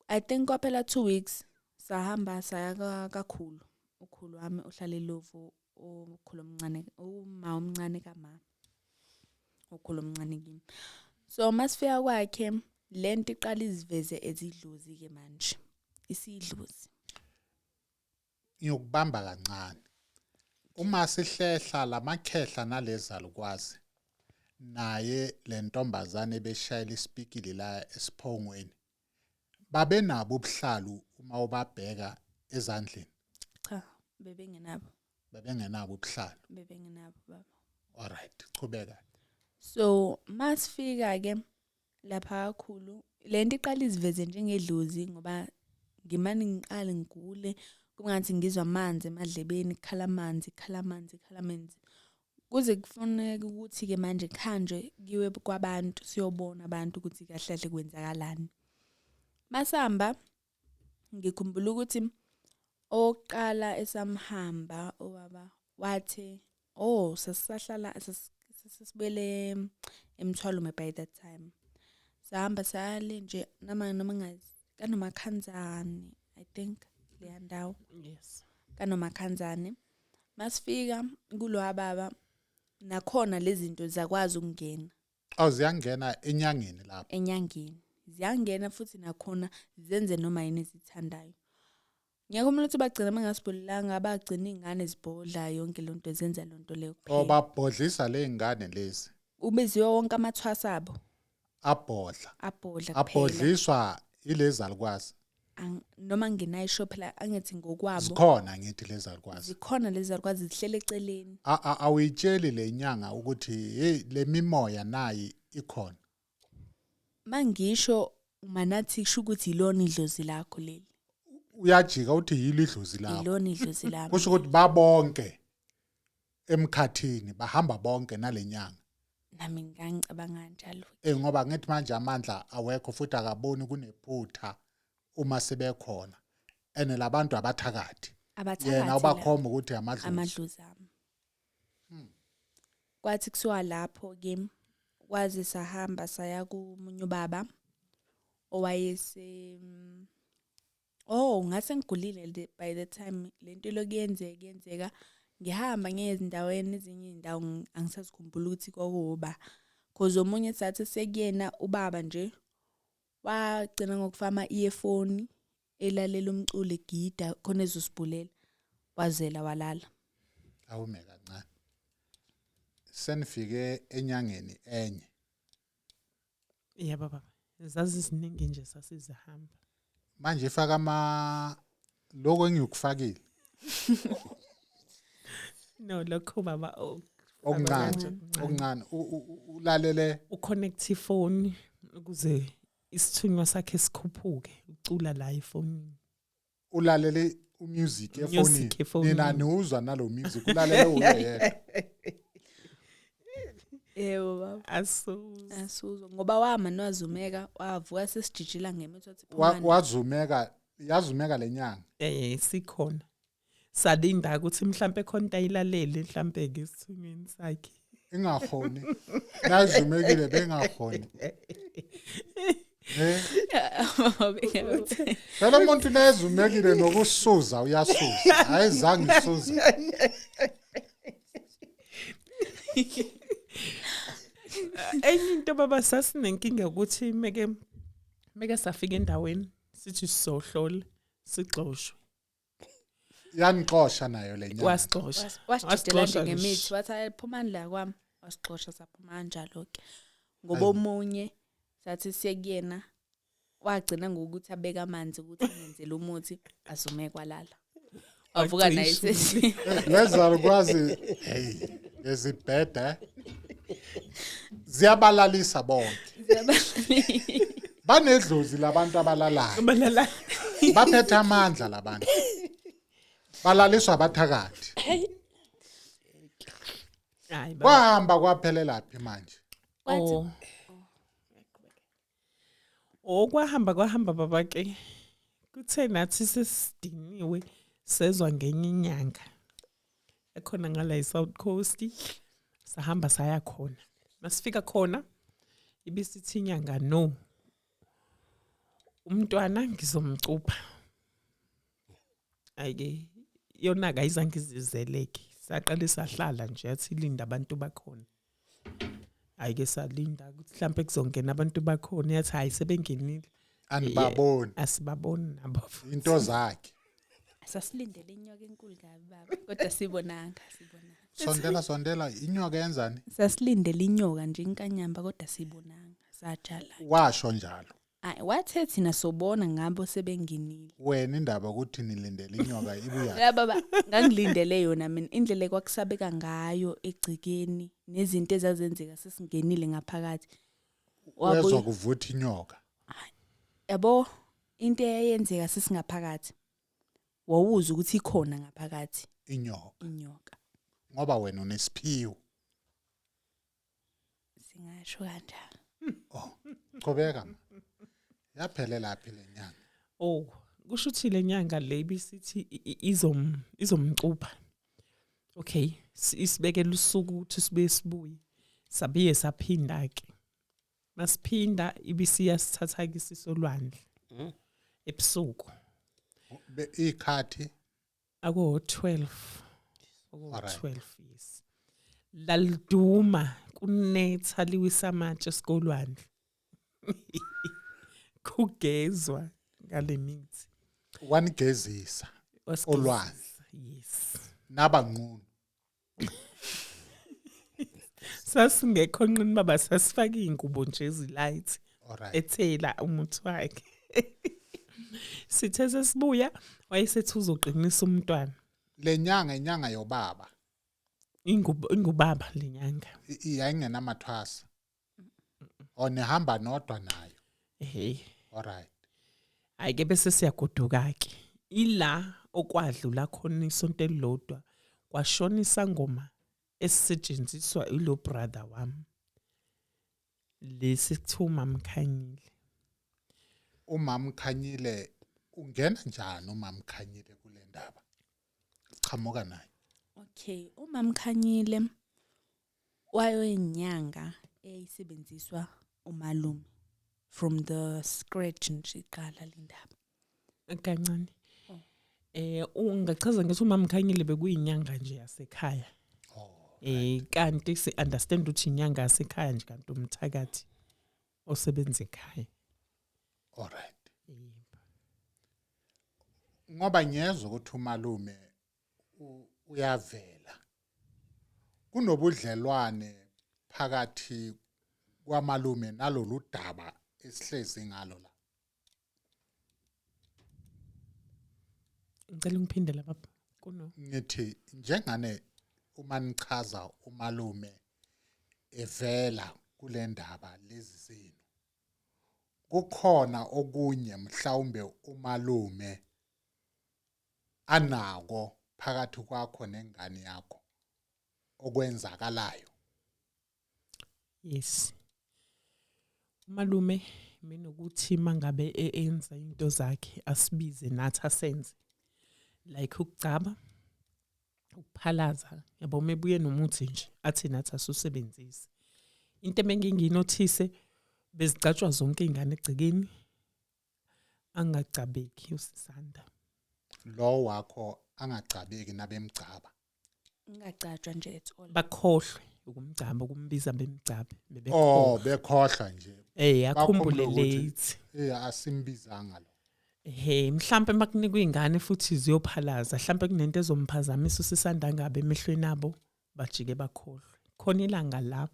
I think kwaphela 2 weeks sahamba saya kakhulu. Ukhulu wami ohlala eLovu, ukhulu omncane, uma omncane kama. Ukhulu omncane kimi. So masifika kwakhe lento iqala iziveze ezidlozi ke manje. Isidlozi. Ngiyokubamba kancane. Uma sihlehla lamakhehla nalezalukwazi naye lentombazane ebeshayela isipikili la esiphongweni, babenabo ubuhlalu uma ubabheka ezandleni? Cha, bebengenabo. Bebengenabo ubuhlalu. Bebengenabo baba. All right, qhubeka. So masifika ke lapha kakhulu lento iqala iziveze njengedlozi, ngoba ngimane ngiqale ngigule kungathi ngizwa amanzi emadlebeni, kukhala amanzi, kukhala amanzi, kukhala amanzi. Kuze kufuneke ukuthi ke manje kuhanjwe kiwe kwabantu siyobona abantu ukuthi kahle kahle kwenzakalani. Masamba ngikhumbula ukuthi oqala esamhamba obaba wathi oh sasihlala sasibele eMthwalume by that time. Sahamba sale nje noma ngazi kaNomakhanzane, I think leya ndawo. Yes. KaNomakhanzane. Masifika kulo baba Nakhona lezi zinto zakwazi ukungena. Aw, ziyangena enyangeni lapho. Enyangeni ziyangena futhi, nakhona zenze noma yini ezithandayo. Ngiyakhumbula ukuthi bagcina bengasibulelanga, bagcina iy'ngane zibhodla yonke le nto, zenza le nto leyo kuphela. Obabhodlisa ley'ngane lezi. Ubiziwe wonke amathwasa abo. Abhodla. Abhodla kuphela. Abhodliswa ilezi alukwazi. Noma ngenayo isho phela, angithi ngokwabo. Zikhona ngithi lezi alukwazi. Zikhona lezi alukwazi, zihlele eceleni. Awuyitsheli le nyanga ukuthi hey, le mimoya nayi ikhona? Mangisho manathi kusho ukuthi ilona idlozi lakho leli. Uyajika uthi yilo idlozi lakho. Ilona idlozi lami. Kusho ukuthi babonke emkhathini, bahamba bonke nalenyanga. Nami ngangicabanga kanjalo. Ngoba ngithi manje amandla awekho futhi akaboni kunephutha uma sebekhona. Ene labantu abathakathi. Abathakathi. Yena ubakhomba ukuthi amadlozi. Amadlozi ami. Kwathi kusuka lapho ke kwaze sahamba saya kumunye ubaba owayese, oh, ngase ngigulile by the time lento lokuyenzeka ngihamba ngiye ezindaweni, ezinye izindawo angisazikhumbula ukuthi kwakuba, cause omunye sathi sekuyena ubaba nje wagcina ngokufama earphone elalela umculo egida khona ezosibulela, wazela walala. Awume kancane, senifike enyangeni enye. Yebo baba, zaziziningi nje sasizihamba. Manje ifaka ama lokho engikufakile. No, lokho baba okuncane, okuncane ulalele, uconnect ifoni ukuze isithunywa sakhe sikhuphuke, ucula la efonini. Ulalele umusic efonini. Nina niwuzwa nalo music, ulalele uyedwa. Yebo baba. Asuzwa ngoba wama nwazumeka, wavuka sesijijila ngemitho wathi phumani. Wazumeka, yazumeka lenyanga. Sikhona. Salinda ukuthi mhlambe khona into ayilalele mhlambe ke isithunyweni sakhe. Ingahoni. Nazumekile bengahoni. Phela umuntu nezumekile nokusuza uyasuza. Ayizange isuza. Enye into baba, sasinenkinga ukuthi meke safika endaweni sithi sizohlola sixoshwe. Yanixosha nayo le nyanga. Wasixosha. Wasijidela nje ngemithi, wathi ayiphumani la kwami, wasixosha saphuma kanjalo ke. Ngoba omunye sathi siye kuyena wagcina ngokuthi abeka amanzi ukuthi ngenzele umuthi, azume kwalala. Wavuka naye sethi. Lezalukwazi, hey, lezibhede ziyabalalisa bonke. Banedlozi labantu abalalayo. Baphethe amandla labantu. Balaliswa abathakathi. Kwahamba kwaphelela phi manje? Oh, kwahamba baba ke. Kuthe nathi sesidiniwe sezwa ngenye inyanga ekhona ngala eSouth Coast, sahamba saya khona. Masifika khona ibisithi inyanga, no, umntwana ngizomcupha. Ayike yona akayizange izizeleke, saqale sahlala nje yathi linda abantu bakhona. Ayike salinda ukuthi mhlambe kuzongena abantu bakhona, yathi hayi sebengenile. Anibaboni. Asibaboni nabo. Into zakhe. Sasilindele inyoka enkulu kabi baba, kodwa sibonanga. Sondela inyoka yenzani? Sasilindele inyoka nje inkanyamba, kodwa sibonanga, sajala. Washo njalo. Ayi wathe thina sobona ngabo sebengenile. Wena indaba ukuthi nilindele inyoka ibuya. Ya baba, ngangilindele yona mina, indlela ekwakusabeka ngayo egcikeni nezinto ezazenzeka sesingenile ngaphakathi. Wezwa kuvutha inyoka. Yabo into eyenzeka sesingaphakathi. Wawuza ukuthi ikhona ngaphakathi inyoka. Ngoba wena unesiphiwo. Singasho kanjalo. Oh, qhubeka. Yaphelela phi le nyanga? Oh, kusho ukuthi le nyanga le ibisithi izomcupha. Okay, isibekela usuku ukuthi sibuye sibuye. Sabiye saphinda ke. Masiphinda ibisiya sithatha ke sisolwandle. Ebusuku. Ikhathi ako 12. Ako 12 yes. Laliduma kunetha liwisa amatshe esikolwandle. Kugezwa ngale mithi. Wanigezisa Wasigezisa. Olwandle. Yes. Nabanqunu. Sasingekho nqini baba, sasifaka iy'ngubo nje ezilight. Alright. Ethela umuthi wakhe. Sithe sesibuya wayesethi uzoqinisa umntwana. Le nyanga inyanga yobaba. Ingubo ingubaba lenyanga. Yayingenamathwasa. O nihamba nodwa nayo. Ehhe. Alright. Hayi ke bese siyagoduka ke. Ila okwadlula khona isonto elilodwa kwashona isangoma esisetshenziswa ilo brother wami. Lesi kuthiwa uMamkhanyile. UMamkhanyile ungena njani uMamkhanyile kule ndaba? Chamuka naye. Okay, uMamkhanyile wayeyinyanga eyayisebenziswa umalume from the scratch nje iqala le ndaba. Kancane. Oh. Ungachaza ngithi uMamkhanyile bekuyinyanga nje yasekhaya. Oh. Kanti si understand ukuthi inyanga yasekhaya nje kanti umthakathi osebenza ekhaya. Alright. Ngoba ngiyezwa ukuthi umalume uyavela. Kunobudlelwane phakathi kwamalume nalolu daba esihlezi ngalo la. Ngicela ungiphinde lapha kuno. Ngithi njengane uma nichaza umalume evela kule ndaba lezi zenu, kukhona okunye mhlawumbe umalume anako phakathi kwakho nengane yakho okwenzakalayo? Yes. Umalume mina ukuthi mangabe enza into zakhe asibize nathi asenze. Like ukugcaba, ukuphalaza, yabo mebuye nomuthi nje athi nathi asusebenzise. Into ebenginginothise bezigcatshwa zonke izingane egcekeni angagcabeki usisanda. Lo wakho angagcabeki nabemgcaba. Ngingagcatshwa nje at all. Bakhohlwe ukumgcaba, ukumbiza bemgcabe Oh, bekhohlwa nje. Akhumbule Bakhumbule ukuthi- late. Asimbizanga lo. Ehhe, mhlambe makunikwa izingane futhi ziyophalaza, mhlambe kunento ezomphazamisa usisanda ngabe emehlweni abo bajike bakhohlwe. Khona ilanga la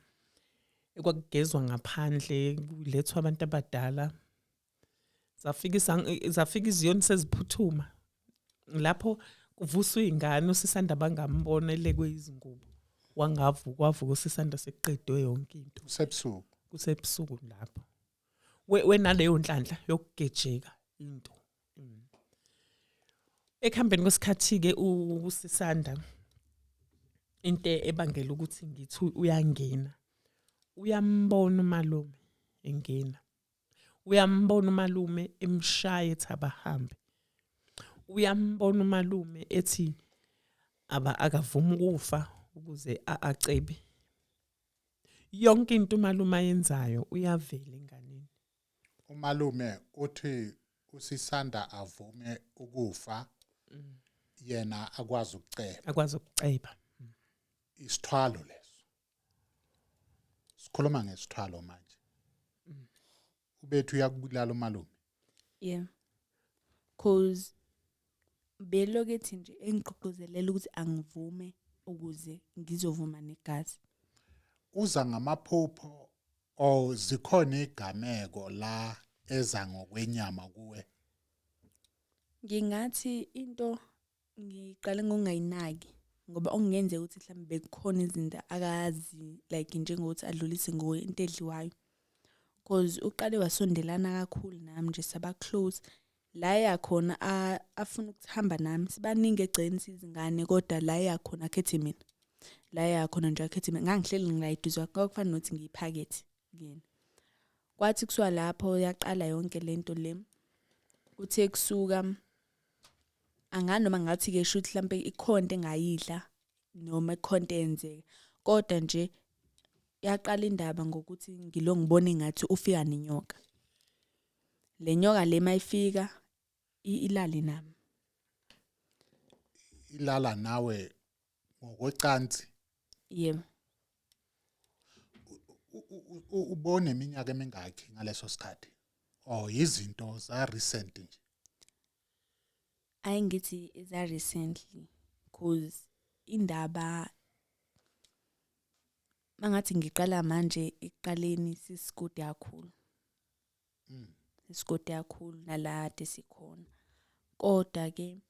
ekwakugezwa ngaphandle kulethwa abantu abadala. Zafika iziyoni seziphuthuma. Lapho kuvuswa izingane usisanda bangambona elekwe izingubo. Wangavuka, wavuka usisanda sekuqedwe yonke into. Kusebusuku. Kusebusuku lapho. Wenaleyo nhlanhla yokugejeka into. Ekuhambeni kwesikhathi ke usisanda into ebangela ukuthi ngithi uyangena. Uyambona umalume engena. Uyambona umalume emshaya ethi abahambe. Uyambona umalume ethi akavuma ukufa ukuze acebe. Yonke into umalume ayenzayo uyavela enganeni. Umalume uthi usisanda avume ukufa, yena akwazi ukuceba. Akwazi ukuceba. Isithwalo leso. Sikhuluma ngesithwalo manje. Ubethu uyakubulala umalume. Yeah. Cause belokethi nje engigqugquzelela ukuthi angivume ukuze ngizovuma negazi. Uza ngamaphupho o zikhona igameko la eza ngokwenyama kuwe? Ngingathi into ngiqale ngokungayinaki ngoba okungenzeka ukuthi mhlawumbe bekukhona izinto akazi like njengokuthi adlulise ngo into edliwayo. Cause uqale wasondelana kakhulu nami nje saba close. La yakhona afuna ukuhamba nami sibaningi egceni sizingane kodwa la yakhona akhethe mina. La yakhona nje akhethe mina ngangihleli ngilayiduzwa kwakufana nokuthi ngiyiphakethe kuyena. Kwathi kusuka lapho yaqala yonke lento le. Kuthe kusuka anganoma ngathi ke shuthi mhlambe ikhonto engayidla noma ikhonto eyenzeka kodwa nje yaqala indaba ngokuthi ngilo ngibone ngathi ufika nenyoka. Le nyoka le mayifika ilale nami. Ilala nawe ngokocansi? Yebo. Ubone iminyaka emingaki ngaleso sikhathi, or izinto za recent nje? Ayingithi eza recently, cause indaba mangathi ngiqala manje ekuqaleni sisikude kakhulu. Isigodi kakhulu nalade sikhona, kodwa ke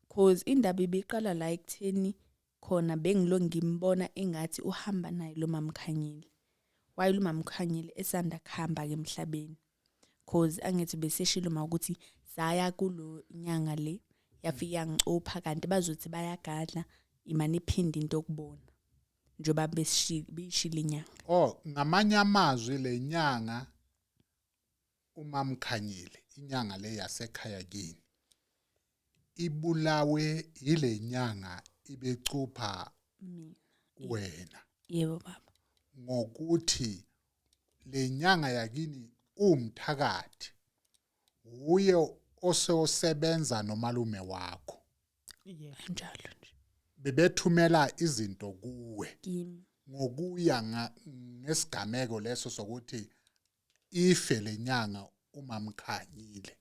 cause indaba ibiqala la ekutheni khona bengilo ngimbona engathi uhamba naye lo mamkhanyile, while umamkhanyile esanda kuhamba ke emhlabeni, cause angithi beseshilo mawukuthi saya kulo nyanga le yafika yangicupha, kanti bazothi bayagadla imane iphinde into okubona njengoba beshila inyanga. Oh, ngamanye amazwi le nyanga umamkhanyile, inyanga le yasekhaya kini, ibulawe ile nyanga ibecupha mina wena. Yebo baba. Ngokuthi le nyanga yakini umthakathi uye osebenza nomalume wakho. Yebo. Kanjalo nje. Bebethumela izinto kuwe kimi ngokuya ngesigameko leso sokuthi ife lenyanga umamkhanyile.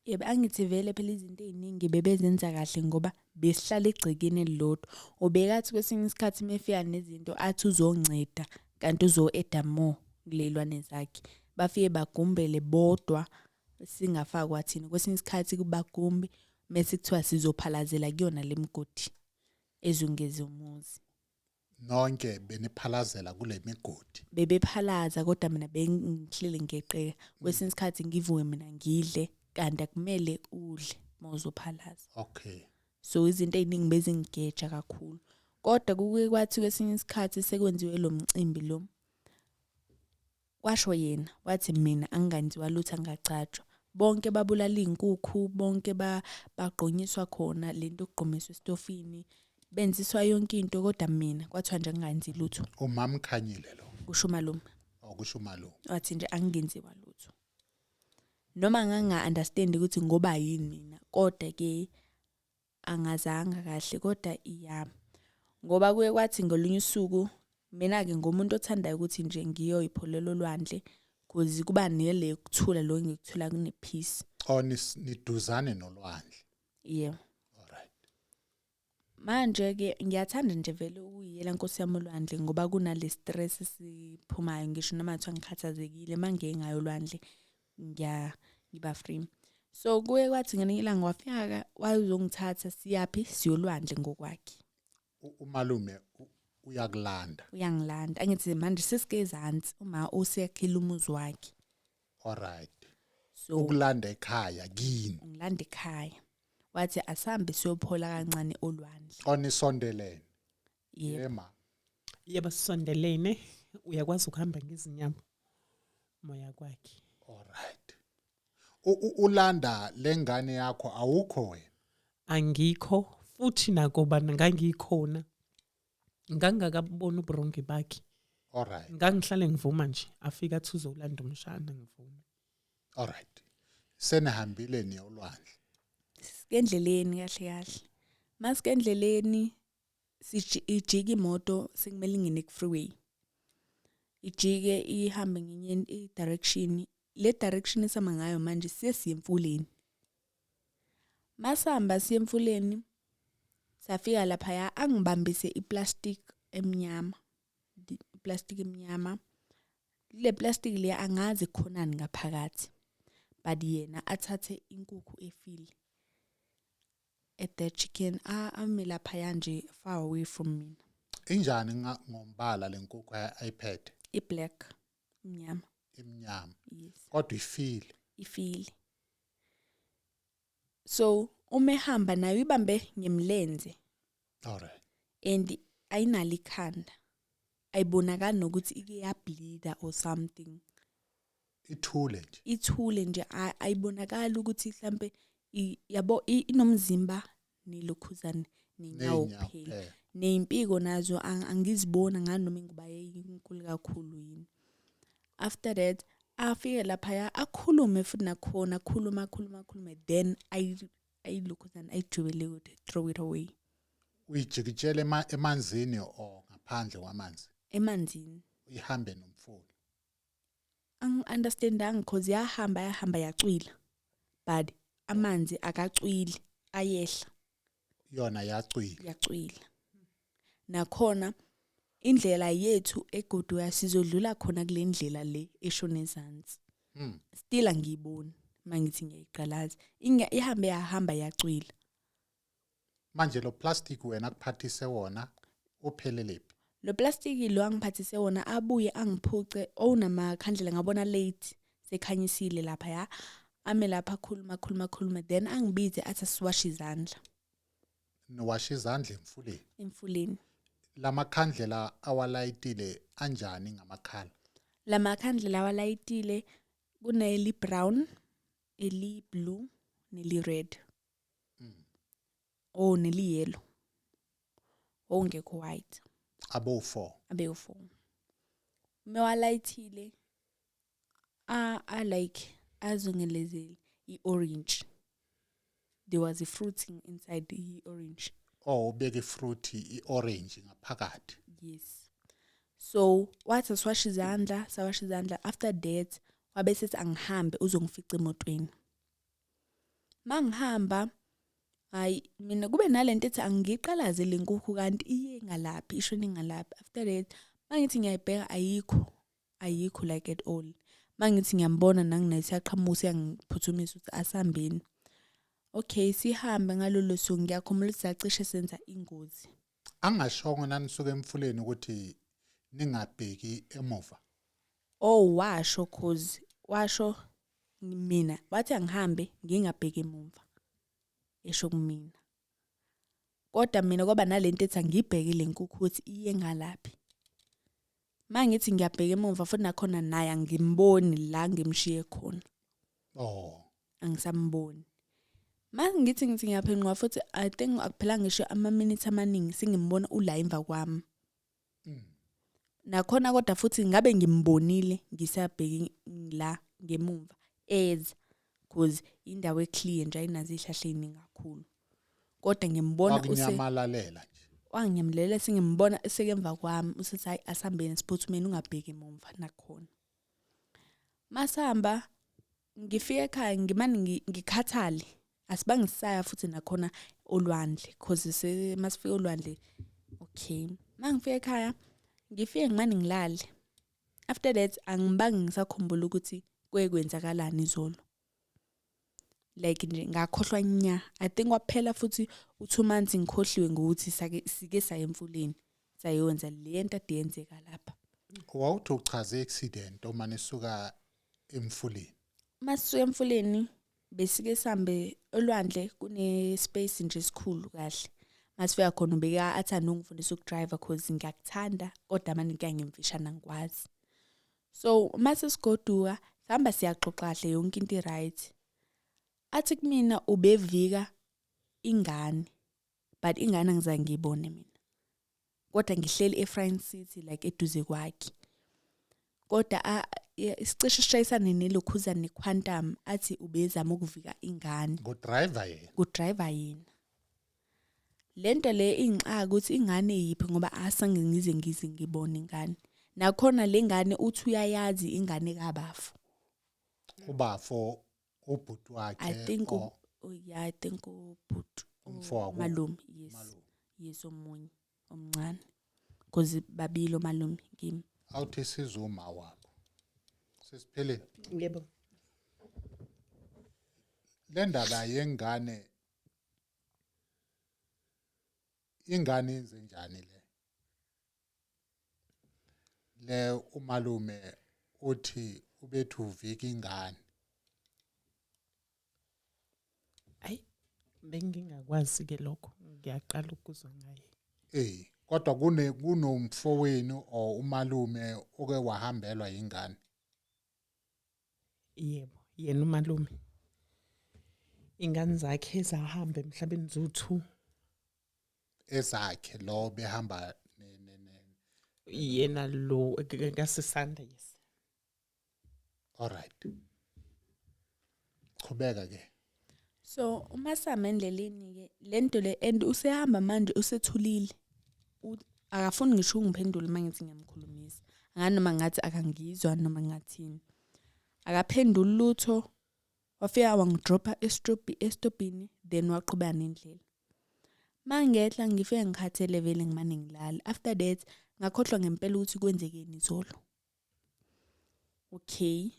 Yebo, angithi vele phela izinto eziningi bebezenza kahle ngoba besihlala egcekeni elilodwa. Ubekathi kwesinye isikhathi mefika nezinto athi uzonceda kanti uzo-add more kulelwane zakhe. Bafike bagumbele bodwa singafakwa thina. Kwesinye isikhathi kubagumbi mase kuthiwa sizophalazela kuyona lemigodi ezungeze umuzi. Nonke beniphalazela kule migodi. Bebephalaza kodwa mina bengihleli ngeqeka. Kwesinye isikhathi ngivuke mina ngidle, kanti akumele udle mawuzophalaza. Okay. So izinto eziningi bezingigeja kakhulu. Kodwa kuke kwathi kwesinye isikhathi sekwenziwe lo mcimbi lo, kwasho yena wathi mina angingenziwa lutho, angacatshwa. Bonke babulala izinkukhu, bonke bagqonyiswa khona lento okugqomiswa esitofini, benziswa yonke into, kodwa mina kwathiwa nje angingenzi lutho. Umamkhanyile lo. Kusho umalume. Okusho umalume. Wathi nje angingenziwa lutho. Noma nganga understand ukuthi ngoba yini mina, kodwa ke angazanga kahle, kodwa iya ngoba kuye kwathi ngolunye usuku mina ke ngomuntu othandayo ukuthi nje ngiyoyipholela olwandle, kuze kuba nele ukuthula lo ngikuthula kune peace. Oh, niduzane nolwandle. Yebo. All right. Manje ke ngiyathanda nje vele ukuyiyela Nkosi yami olwandle ngoba kunale stress esiphumayo, ngisho noma kuthiwa ngikhathazekile mangeke ngayo olwandle ngiba free. So kuye kwathi ngelinye ilanga wafika wazongithatha siyaphi siyolwandle ngokwakhe. Umalume uyakulanda. Uyangilanda. Angithi manje sesike ezantsi uma useyakhela umuzi wakhe. All right. So ukulanda ekhaya kini. Ungilanda ekhaya. Wathi asambe siyophola kancane olwandle. Onisondelene. Yebo. Yema. Yebo, sisondelene, uyakwazi ukuhamba ngezinyawo moya kwakhe. All right. Ulanda lengane yakho awukho wena? Angikho, futhi nakuba ngangikhona ngangakabona uburongi bakhe. All right. Ngangihlale ngivuma nje, afika athi uzolanda umshana ngivume. All right. Senihambile niyolwandle. Sikendleleni kahle kahle. Masikendleleni ijike imoto sekumele ingene ku freeway. Ijike ihambe ngenye i-direction. Le direction esihamba ngayo manje sesiye emfuleni. Masihamba siye emfuleni safika lapha angibambise iplastic emnyama. Iplastic emnyama. Le plastic le angazi khonani ngaphakathi. But yena athathe inkukhu efile. At the chicken ame lapha nje far away from mina. Injani ngombala lenkukhu ayiphethe? I-black, imnyama. Imnyama. Yes. Kodwa ifile. Ifile. So uma ehamba nayo ibambe ngemlenze. All right. And ayinalo ikhanda. Ayibonakali nokuthi ike yableeda or something. Ithule nje. Ithule nje, ayibonakali ukuthi mhlambe yabo inomzimba nelokhuzane nenyawo kuphela. Nezimpiko nazo angizibona ngani noma inguba eyinkulu kakhulu yini. After that afike lapha akhulume futhi nakhona akhuluma akhuluma akhulume, then ayilokhuzane ayijubele ukuthi throw it away. Uyijikijele emanzini or ngaphandle kwamanzi? Emanzini. Ihambe nomfula. Angi-understandanga cause yahamba yahamba yacwila, but amanzi akacwili, ayehla. Yona yacwila. Yacwila. Nakhona indlela yethu egoduka sizodlula khona kule ndlela le eshona ezansi. Still angiyiboni mangithi ngiyayiqalaza. Ihambe yahamba yacwila. Manje lo plastic wena akuphathise wona uphelelephi? Lo plastic lo angiphathise wona abuye angiphuce owunamakhandlela, ngabona late sekhanyisile lapha ya. Ame lapha khuluma khuluma khuluma, then angibize athi asiwashe izandla. Niwashe izandla emfuleni? Emfuleni. Lamakhandlela awalayitile anjani ngamakhala? Lamakhandlela awalayitile kuneli brown, eli blue, neli red. Oh, neli yellow. Ongekho white. Abo 4. Abe 4. Mewalayithile a like azungelezele i-orange. There was a fruiting inside the orange. Oh, ubeke ifruit i-orange ngaphakathi. Yes. So wathi siwashe izandla, sawasha izandla. After that wabe sethi angihambe uzongifica emotweni. Mangihamba, hayi mina kube nalento ethi angiqalaze le nkukhu kanti iye ngalaphi, ishone ngalaphi. After that mangithi ngiyayibheka ayikho, ayikho like at all. Mangithi ngiyambona nanginaye siyaqhamuka siyangiphuthumisa ukuthi asihambeni. Okay, sihambe ngalolo suku. Ngiyakhumbula ukuthi sacishe senza ingozi. Angashongo nanisuka emfuleni ukuthi ningabheki emuva? Oh, washo, cause washo mina wathi angihambe ngingabheki emuva, esho kumina. Kodwa mina kwaba nalento ethi angibheke le nkukhu ukuthi iye ngalaphi. Mangithi ngiyabheka emuva futhi nakhona naye angimboni la ngimshiye khona. Oh. Angisamboni. Mangithi ngithi ngiyaphenduka futhi, I think akuphela ngisho ama minutes amaningi singimbona ula emva kwami. Nakhona kodwa futhi ngabe ngimbonile ngisabheki la ngemumva eza, cause indawo eclear nje ayinazo izihlahla eziningi kakhulu. Kodwa ngimbona Wakunyamalalela nje. Wangimlela sengimbona esekemva kwami, usethi hayi asihambeni siphuthumeni ungabheki emumva nakhona. Masihamba ngifika ekhaya ngimane ngikhathale, asibange sisaya futhi nakhona olwandle, cause masifika olwandle okay. Mangifika ekhaya ngifike ngimane ngilale. After that angibange ngisakhumbula ukuthi kuye kwenzakalani izolo. Like nje ngakhohlwa nya. I think kwaphela futhi u2 months ngikhohliwe ngokuthi sike saya emfuleni sayenza le nto ade yenzeka lapha. Wawuthi uchaze accident uma nisuka emfuleni? Masisuka emfuleni besike sambe olwandle, kune space nje esikhulu kahle. Masifika khona ubeka athanda ungifundisa ukudrive cause ngiyakuthanda kodwa manje ngiyangimfishana ngikwazi. So mase sigoduka sihamba siyaxoxa kahle yonke into right. Athi kumina ubevika ingane, but ingane angizange ngiyibone mina. Kodwa ngihleli eFront City like eduze kwakhe. Kodwa isicishe sishayisane nelokhuzane neQuantum, athi ubezama ukuvika ingane. Ngo-driver yena. Ku-driver yena. Lento le ingixaka ukuthi ingane yiphi ngoba asange ngize ngize ngibone ingane. Nakhona le ngane uthi uyayazi ingane kaBafo. Ubafo ubhuti wakhe. I think oh yeah, I think ubhuti malume, yes. Malume. Yes, omunye omncane. Because babili omalume kimi. Awuthi sizuma wakho. Sesiphelile. Yebo. Le ndaba yengane, ingane yenze njani le? Le umalume uthi ubethu uvika ingane. Ayi bengingakwazi ke lokho, ngiyaqala ukuzwa ngaye. Kodwa kunomfowenu or umalume oke wahambelwa ingane? Yebo, yena umalume. Ingane zakhe zahamba emhlabeni zu2. Ezakhe lo behamba yena lo ngasisanda, yes. All right. Qhubeka ke. So uma sihamba endleleni ke lento le and usehamba manje usethulile. Akafuni ngisho ungiphendule uma ngithi ngiyamkhulumisa. Angani noma ngathi akangizwa noma ngathini. Akaphenduli lutho. Wafika wangidropha esitobhini, then waqhubeka nendlela. Mangehla ngifike ngikhathele vele ngimane ngilala. After that ngakhohlwa ngempela ukuthi kwenzekeni izolo. Okay,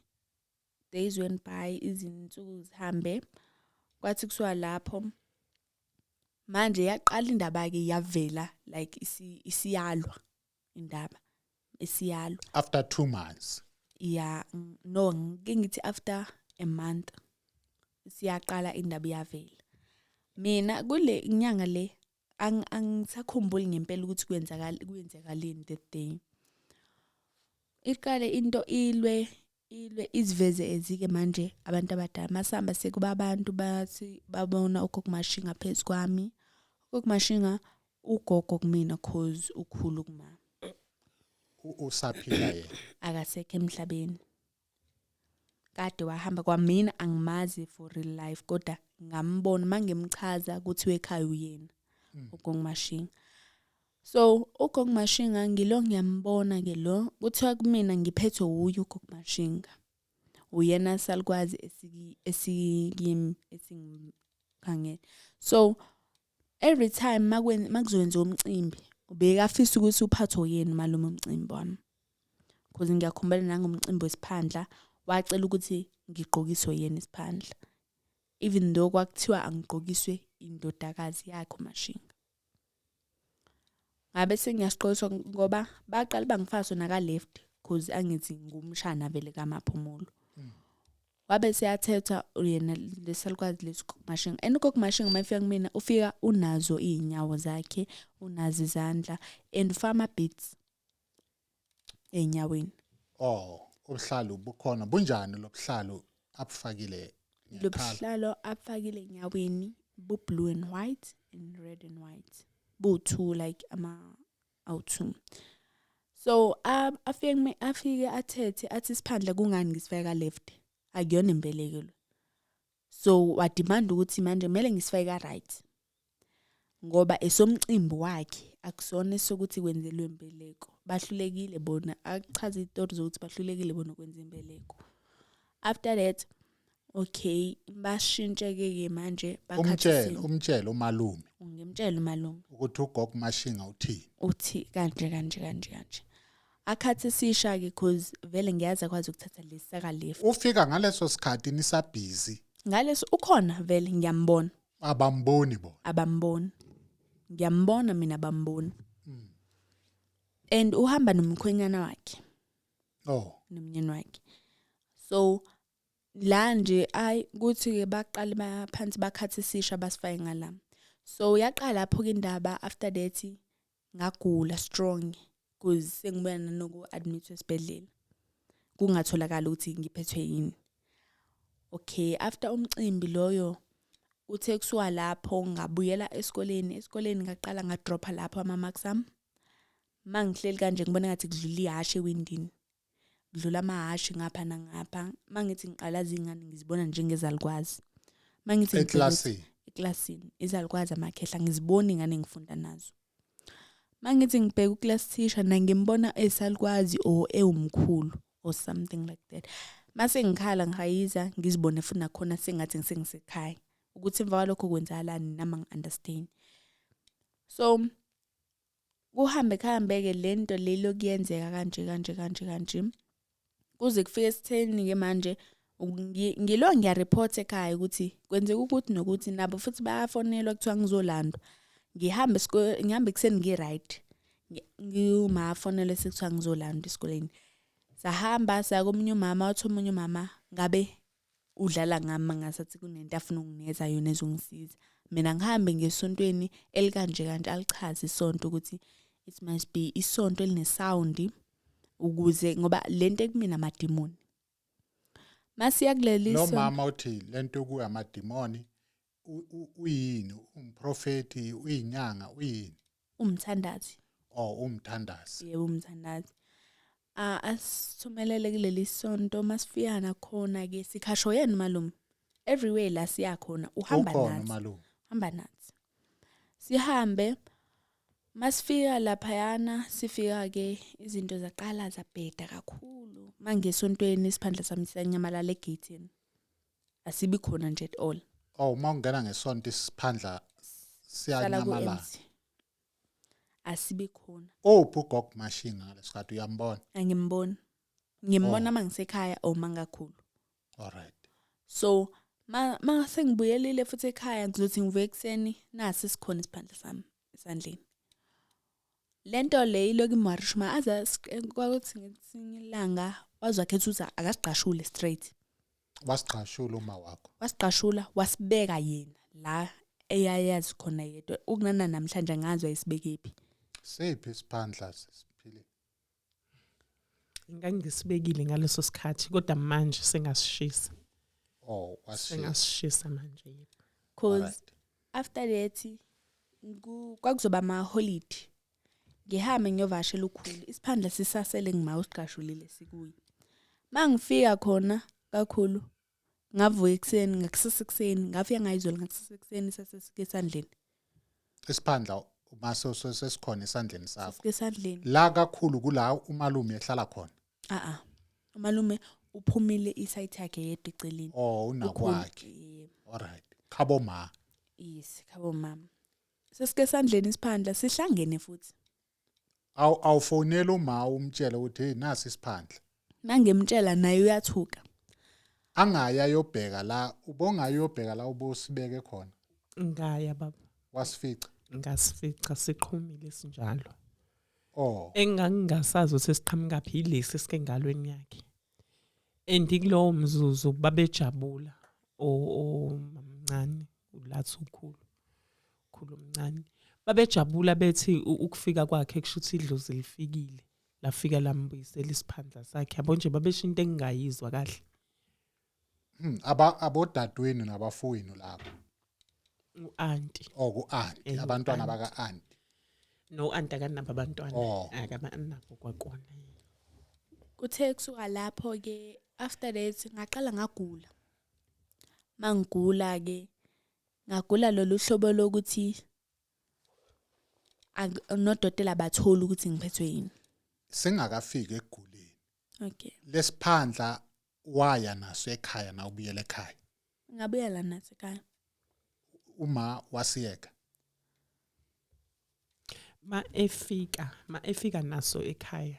days went by, izinsuku zihambe. Kwathi kusuka lapho manje yaqala indaba ke yavela, like isiyalwa indaba, isiyalwa. After 2 months. Yeah, no, ngike ngithi after a month siyaqala indaba iyavela. Mina kule inyanga le angisakhumbuli ngempela ukuthi kwenzakaleni that day. Iqale into ilwe iziveze ezike manje abantu abadala. Masihamba sekuba abantu bathi babona uGogo Mashinga phezu kwami. uGogo Mashinga ugogo kumina cause ukhulu kuma. Usaphila yena? Akasekho emhlabeni. Kade wahamba kwamina, angimazi for real life, kodwa ngambona mangimchaza ukuthi ekhaya uyena uGogo Mashinga. So uGogo Mashinga ngilo ngiyambona ke lo, kuthiwa kumina ngiphethwe uye uGogo Mashinga. Uyena salukwazi esikimi esingikhangele. So every time makuzowenziwa umcimbi ubekafisa ukuthi uphathwe uyena malume umcimbi wami. Because ngiyakhumbula nangomcimbi wesiphandla wacela ukuthi ngigqokiswe yena isiphandla, even though kwakuthiwa angigqokiswe indodakazi yakhe uMashinga. Ngabe sengiyasigqokiswa ngoba baqala bangifaka sona ka left cause angithi ngumshana vele kaMaphumulo. Wabe seyathetha yena lesalukwazi lesi Mashinga. And uGogo Mashinga mayifika kumina ufika unazo izinyawo zakhe, unazo izandla and ufaka ama beads enyaweni. Oh, ubuhlalu bukhona. Bunjani lobuhlalu abufakile? Lobuhlalo abufakile enyaweni bu blue and white and red and white. Bu two like ama awu2. So afike athethe athi isiphandla kungani ngisifaka ka left, akuyona imbeleko lo. So wademand ukuthi manje kumele ngisifake ka right ngoba esomcimbi wakhe akusona sokuthi kwenzelwe imbeleko. Bahlulekile bona, akuchaza izitori zokuthi bahlulekile bona ukwenza imbeleko. After that okay, bashintshe ke manje bakhathise. Umtshele umalume. Ngimtshela umalume ukuthi uGogo Mashinga uthini. Uthi kanje kanje kanje kanje. Akhathi sisha ke cause vele ngiyazi akwazi ukuthatha lesaka left. Ufika ngaleso sikhathi nisabhizi. Ngaleso ukhona vele ngiyambona. Abamboni bona. Abamboni. Ngiyambona mina abamboni. And uhamba nomkhwenyana wakhe. Oh. Nomnyeni wakhe. So la nje ay kuthi ke baqale baphansi bakhathe sisha basifake ngala. So yaqala lapho ke indaba. After that ngagula strong because sengibuya nanoku admit esibhedlela. Kungatholakala ukuthi ngiphethwe yini. Okay, after umcimbi loyo uthe kusuka lapho ngabuyela esikoleni. Esikoleni ngaqala ngadropha lapho ama marks ami. Mangihleli kanje ngibona ngathi kudlula ihashe ewindini. Kudlula amahhashi ngapha nangapha. Mangithi ngiqalaza ingane ngizibona njengezalukwazi. Mangithi eklasini izalukwazi amakhehla ngizibona ingane ngifunda nazo. Mangithi ngibheka uclass teacher na ngimbona esalukwazi or ewumkhulu or something like that. Mase ngikhala ngihayiza ngizibone futhi nakhona sengathi ngisengisekhaya. Ukuthi emva kwalokho kwenzakalani nami ngi-understand. So kuhambe kuhambeke lento lelo kuyenzeka kanje kanje kanje kanje kuze kufike esitheni ke manje ngilo ngiyareport ekhaya ukuthi kwenzeka ukuthi nokuthi nabo futhi bayafonelwa kuthiwa ngizolandwa. Ngihambe ngihambe ekuseni ngi-right, nguma afonelwe sekuthiwa ngizolandwa esikoleni. Sahamba saya komunye umama, wathi omunye umama ngabe udlala ngami ngasathi kunento afuna ukunginikeza yona ezongisiza. Mina ngihambe ngesontweni elikanje kanje, alichaze isonto ukuthi it must be isonto eline-sound ukuze ngoba lento ekumina amadimoni. Masiya kuleli lo mama uthi lento kuyamadimoni uyini, umprofeti, uyinyanga, uyini? Umthandazi. Oh, umthandazi. Yebo, umthandazi. Asithumelele kuleli sonto. Masifika nakhona ke sikhasho yena malume. Everywhere la siya khona uhamba nathi. Hamba nathi. Sihambe. Masifika laphayana, sifika ke izinto zaqala zabheda kakhulu. Mangesontweni isiphandla sami siyanyamalala egeyithini, asibi khona nje at all. Oh, uma ungena ngesonto isiphandla sala ku siyanyamalala. empty, asibi khona. Uphi ugogo Mashinga ngalesikhathi, uyambona? Angimboni, ngimbona Oh. mangisekhaya or mangakhulu. All right. So ma sengibuyelile futhi ekhaya, ngizothi ngivuke ekuseni, nasi sikhona isiphandla sami esandleni. Lento le ilokhu imwarishuma aze kwakuthi ngesinye ilanga waze wakhetha ukuthi akasiqashule straight. Wasiqhashula uma wakho? Wasiqashula, wasibeka yena la eyayazi khona yedwa. Ukunana namhlanje angazi wayesibekephi. Siphi isiphandla sisiphile? Ngangisibekile ngaleso sikhathi, kodwa manje sengasishisa. Oh, wasishisa. Sengasishisa manje, yebo. Cause Alright. after that kwakuzoba ama-holiday, ngihambe ngiyovakashela ukhulu, isiphandla sisasele ngima usiqashulile sikuye. Ma ngifika khona kakhulu, ngavuka ekuseni, ngakusasa ekuseni ngafika ngayizolo, ngakusasa ekuseni sasesike esandleni. Isiphandla uma sesikhona esandleni sakho? Sesike esandleni. La kakhulu kula umalume ehlala khona? A-a, umalume uphumile isaythi yakhe yedwa eceleni. Oh, unakwakhe. Yebo. All right, khabo ma. Yes, khabo mama. Sesike esandleni isiphandla, sihlangene futhi. Awufonela uma umtshele ukuthi hey, nasi isiphandla? Mangimtshela naye uyathuka. Angayi ayobheka la ubongayi uyobheka la ubosibeke khona? Ngaya, baba. Wasifica? Ngasifica siqhumile sinjalo. Oh. Engangingasazi ukuthi siqhamukaphi yilesi esike engalweni yakhe. And kulowo mzuzu babejabula omamncane ulathi ukhulu khulu omncane, babejabula bethi ukufika kwakhe kusho ukuthi idlozi lifikile, lafika lambuyisela isiphandla sakhe, yabo nje babesho into engingayizwa kahle. Aba abodadewenu nabafowenu lapho? U-anti. Oh, ku-anti. Abantwana U-anti. baka-anti. No, anti akanabo abantwana. Oh. Akabanabo kwakona. Kuthe kusuka lapho ke, after that ngaqala ngagula. Mangigula ke, ngagula lolu hlobo lokuthi nodokotela bathola ukuthi ngiphethwe yini. Singakafiki ekuguleni, Okay. lesiphandla waya naso ekhaya na ubuyele ekhaya? Ngabuyela naso ekhaya. Uma wasiyeka? Ma efika naso ekhaya,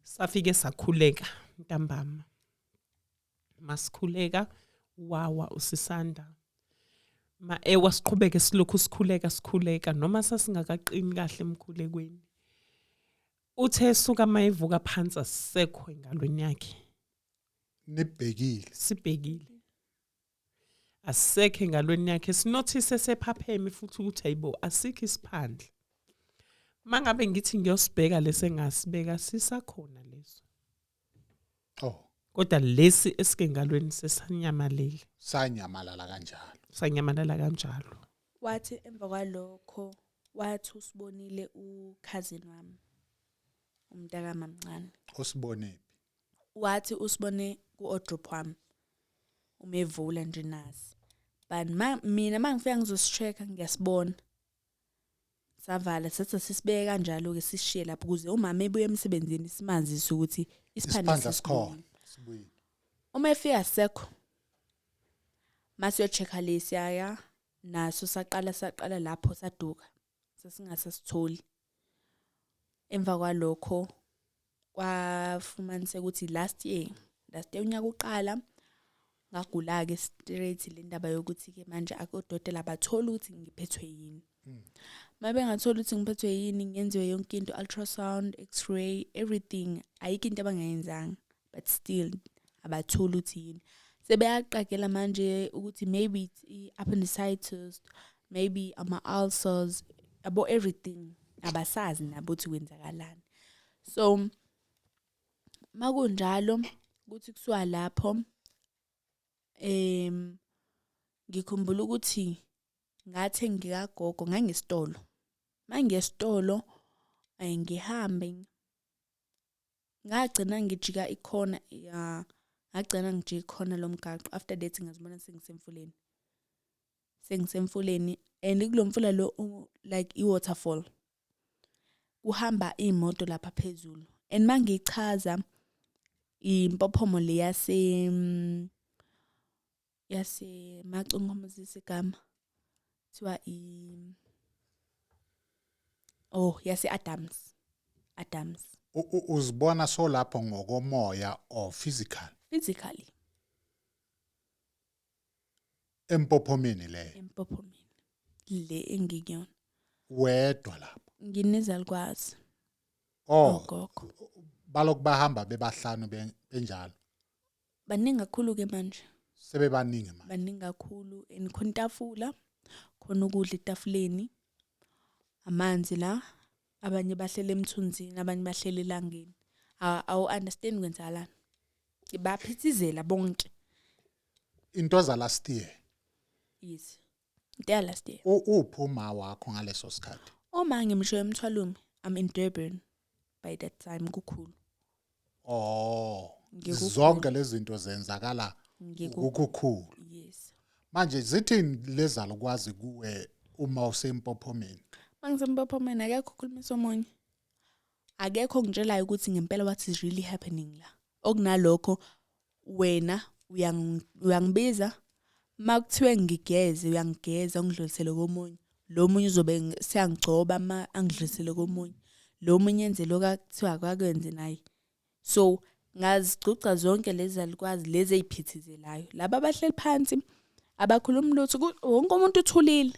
safike sakhuleka ntambama. Masikhuleka wawa usisanda. Ma ewa siqhubeke silokhu sikhuleka sikhuleka, noma sasingakaqini kahle emkhulekweni. Uthe suka mayevuka phansi, asisekho engalweni yakhe. Nibhekile? Sibhekile, asisekho engalweni yakhe. Sinothise sephapheme futhi ukuthi ayibo, asikho isiphandla. Mangabe ngithi ngiyosibheka lesi engasibeka, sisakhona leso. Oh. Kodwa lesi esike engalweni sesanyamalele. Sanyamalala kanjalo? Sanyamalala kanjalo. Wathi emva kwalokho, wathi usibonile ucousin wami, umntaka mamncane. Usibone? Wathi usibone ku-wardrobe wami umevula nje nasi, but ma mina mangifika ngizosicheck-a, ngiyasibona savala, sathi sisibeke kanjalo-ke, sishiye lapho ukuze umama ebuye emsebenzini simazise ukuthi isiphandla Isiphandla sikhona. sesibuyile. Sibuyile. Uma efika sekho, masiyo-check-a lesiyaya naso, saqala lapho saduka, sasingasasitholi. Emva kwalokho kwafumaniseka ukuthi last year unyaka uqala, ngagula-ke straight. Le ndaba yokuthi-ke manje odokotela abatholi ukuthi ngiphethwe yini. Uma bengatholi ukuthi ngiphethwe yini, ngenziwe yonke into, ultrasound, x-ray, everything, ayikho into abangayenzanga, but still abatholi ukuthi yini. Sebeyaqagela manje ukuthi maybe it's i-appendicitis, maybe ama-ulcers, yabo, everything. Abasazi nabo ukuthi kwenzakalani. So makunjalo kuthi kusuka lapho, ngikhumbula ukuthi ngathi ngikagogo ngangesitolo, mangesitolo ngihambe ngagcina ngijika ikhona ya, ngagcina ngijika ikhona lomgaqo. After that ngazibona sengisemfuleni, and kulo mfula lo like i-waterfall. Kuhamba imoto lapha phezulu, and mangichaza impophomo le yase Macongo igama kuthiwa i oh yase Adams. Uzibona solapho ngokomoya or physical? Physically. Empophomeni leyo? Empophomeni le engikuyona. Wedwa lapho? Nginezalukwazi. Oh. Ogogo. Balokhu bahamba bebahlanu benjalo? Baningi kakhulu ke manje. Sebebaningi manje? Baningi kakhulu, and khona itafula, khona ukudla etafuleni, amanzi la, abanye bahlele emthunzini, abanye bahlele elangeni. Awu understand kwenzakalani, baphithizela bonke. Into za last year? Yes, into ya last year. Uphi uma wakho ngaleso sikhathi? Uma ngimsho eMthwalume, I'm in Durban by that time, kukhulu. Oh. Ngikukhulu. Zonke lezi zinto zenzakala kukhulu. Yes. Manje zithini lezalukwazi kuwe uma usempophomeni? Mangisempophomeni akekho okhulumisa omunye. Akekho ongitshelayo ukuthi ngempela what is really happening la. Okunalokho wena uyangibiza makuthiwe ngigeze, uyangigeza ungidlulisele komunye. Lo munye uzobe siyangigcoba ma angidlulisele komunye. Lo munye enze lokho akuthiwa akakwenze naye. So ngazigcugca zonke lezi zalukwazi lezi eziphithizelayo. Laba abahleli phansi abakhulumi lutho, wonke umuntu uthulile.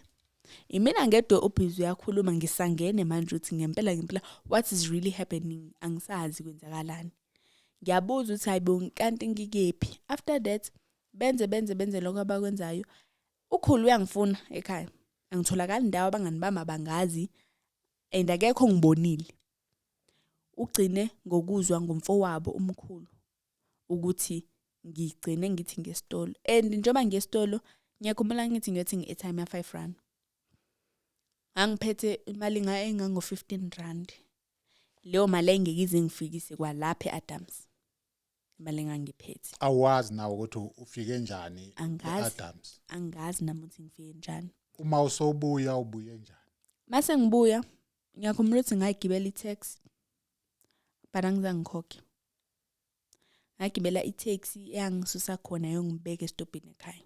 Imina ngedwa ubhizi uyakhuluma, ngisangene manje ukuthi ngempela ngempela what is really happening, angisazi kwenzakalani. Ngiyabuza ukuthi hayibo kanti ngikephi. After that benze lokho abakwenzayo. Ukhulu uyangifuna ekhaya, angitholakali indawo, abangani bami abangazi and akekho ngibonile. Ugcine ngokuzwa ngomfowabo umkhulu ukuthi ngigcine ngithi ngesitolo, and njengoba ngesitolo ngiyakhumbula ngithi ngiyothenga i-airtime ya 5 rand. Angiphethe imali engango 15 rand. Leyo mali engeke ize ngifikise kwalapha eAdams. Imali engangiphethe. Awazi nawe ukuthi ufike njani eAdams? Angazi nami ukuthi ngifike njani. Uma usobuya ubuye njani? Mase ngibuya ngiyakhumbula ukuthi ngayigibela i-taxi, but angizange ngikhokhe. Ngagibela i-taxi eyangisusa khona yongibeka esitobhini ekhaya.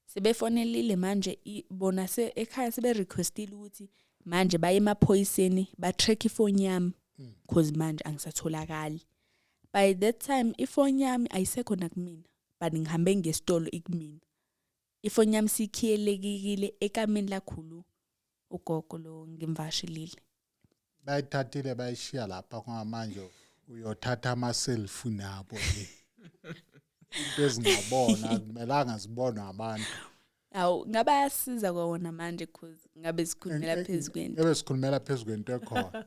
Sebefonelile manje bona ekhaya sebe requestile ukuthi manje baye emaphoyiseni ba track ifoni yami because manje angisatholakali. By that time ifoni yami ayisekho nakumina, but ngihambe ngesitolo ikumina. Ifoni yami sikhiyelekile ekameni lakhulu ugogo lo ngimvashilile. Bayithathile bayishiya lapha ngoba manje uyothatha ama selfie nabo le. Into ezingabona kumelanga zibonwe abantu. Awu ngabe ayasiza kwawona manje because ngabe sikhulumela phezulu kwento. Ngabe sikhulumela phezulu kwento ekhona.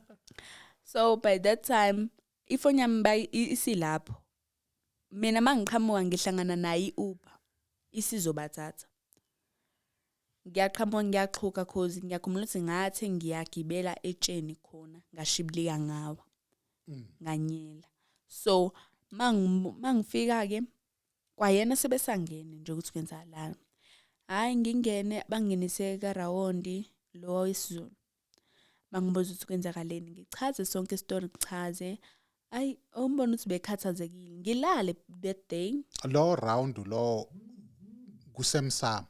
So by that time ifoni yami isilapho. Mina mangiqhamuka ngihlangana naye iUber isizobathatha. Ngiyaqhamuka ngiyaxhuka cause ngiyakhumbula ukuthi ngathi ngiyagibela etsheni khona ngashibilika ngawa. Nganyela. So mangifika ke kwayena sebesangene nje ukuthi kwenzakalani. Hayi ngingene banginise ka Rawondi lo wesiZulu. Bangibuza ukuthi kwenzakaleni, ngichaze sonke isitori, ngichaze. Ayi umbona ukuthi bekhathazekile. Ngilale that day. Lo round lo kusemsamo.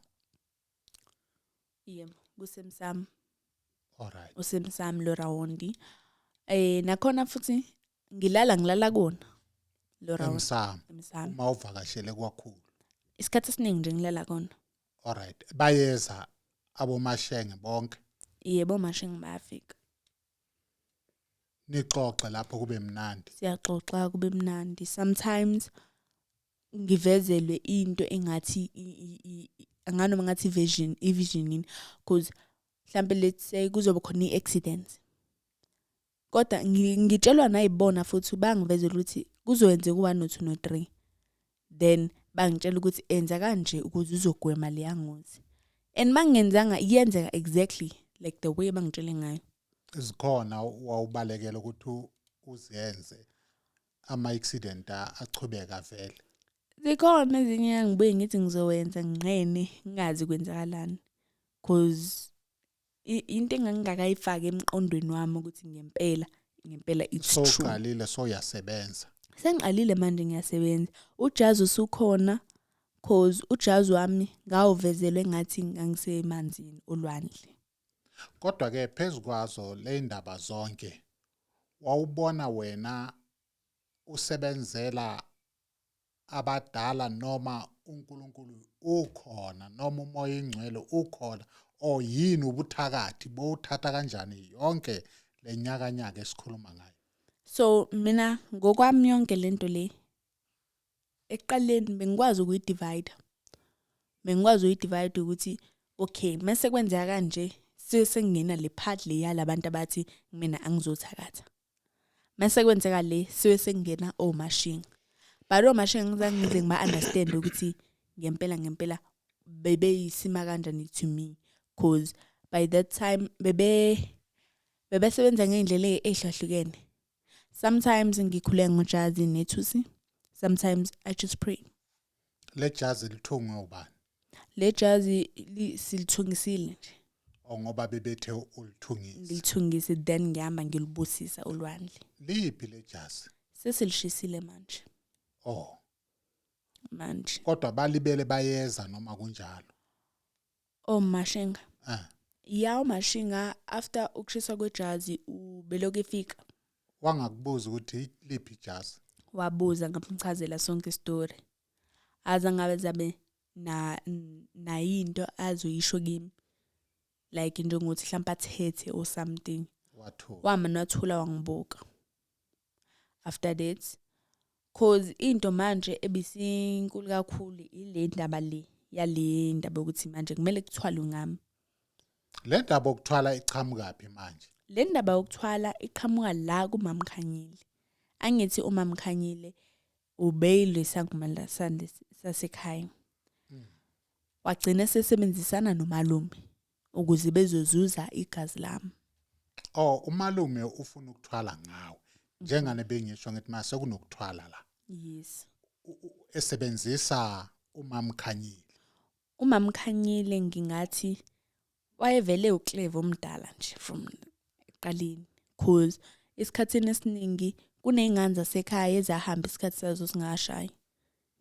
Yebo, kusemsamo. All right. Usemsamo lo Rawondi. Nakhona futhi ngilala kona lo round. Emsamo. Uma uvakashele kwakhulu. Isikhathi esiningi nje ngilala kona. All right. Bayeza abomashenge bonke. Yebo, mashenge bayafika. Nixoxe lapho kube mnandi. Siyaxoxa kube mnandi. Sometimes ngivezelwe into engathi anganoma ngathi vision, i-vision yini, because mhlambe let's say kuzoba khona i-accident. Kodwa ngitshelwa nayibona futhi bangivezela ukuthi kuzoyenzeka u1 no 2 no 3. Then bangitshela ukuthi enza kanje ukuze uzogwema leya ngozi. And mangenzanga iyenzeka exactly like the way bangitshele ngayo. Zikhona wawubalekela ukuthi uzenze ama accident achubeka vele. Zikhona ezinye ngibuye ngithi ngizowenza nginqene ngingazi kwenzakalani cause Into engangingakayifaki emqondweni wami ukuthi ngempela ngempela it's true. Sowuqalile, soyasebenza. Sengiqalile manje, ngiyasebenza. Ujazi usukhona, cause ujazi wami ngawuvezelwe ngathi ngangisemanzini olwandle. Kodwa ke phezukwazo le ndaba zonke, wawubona wena usebenzela abadala noma uNkulunkulu ukhona noma uMoya oNgcwele ukhona, o yini ubuthakathi bowuthatha kanjani yonke lenyakanyaka esikhuluma ngayo? So mina ngokwami yonke lento le, ekuqaleni bengikwazi ukuyidivide, bengikwazi ukuyidivide ukuthi okay, mase kwenzeka kanje, sengingena le part le yalabantu abathi mina angizothakatha. Mase kwenzeka le, siwe sengena omashinga, but omashinga ngizange ngize ngiba understand ukuthi ngempela ngempela bebeyisima kanjani to me, cause by that time bebesebenza ngey'ndlela ey'hlukahlukene. Sometimes ngikhuleka ngojazi nethusi, sometimes I just pray. Le jazi lithungwe ubani? Le jazi silithungisile nje. Ngoba bebethe ulithungise. Ngilithungise, then ngihamba ngilibusisa ulwandle. Liphi le jazi? Sesilishisile manje. Oh. Manje. Kodwa balibele bayeza noma kunjalo? Omashinga. Ah. Ya, umashinga after ukushiswa kwejazi ubeloku efika. Wangakubuza ukuthi liphi ijazi? Wabuza, ngamchazela sonke isitori. Aza ngabe zabe na nayinto azoyisho kimi, like njengokuthi mhlawumbe athethe or something. Wathula. Wama nathula, wangibuka after that, cause into manje ebisinkulu kakhulu ile ndaba le yale ndaba yokuthi manje kumele kuthwalwe ngami. Le ndaba okuthwala iqhamukaphi manje? Le ndaba yokuthwala iqhamuka la kuMamkhanyile. Angithi uMamkhanyile ubeyile sangoma sasekhaya, wagcina sesebenzisana nomalume ukuze bezozuza igazi lami. Oh, umalume ufuna ukuthwala ngawe, njengane bengisho ngithi mase kunokuthwala la. Yes. Esebenzisa uMamkhanyile. UMamkhanyile ngingathi wayevele uclever omdala nje from ekuqaleni, cause esikhathini esiningi kuney'ngane zasekhaya ezahamba isikhathi sazo singashayi.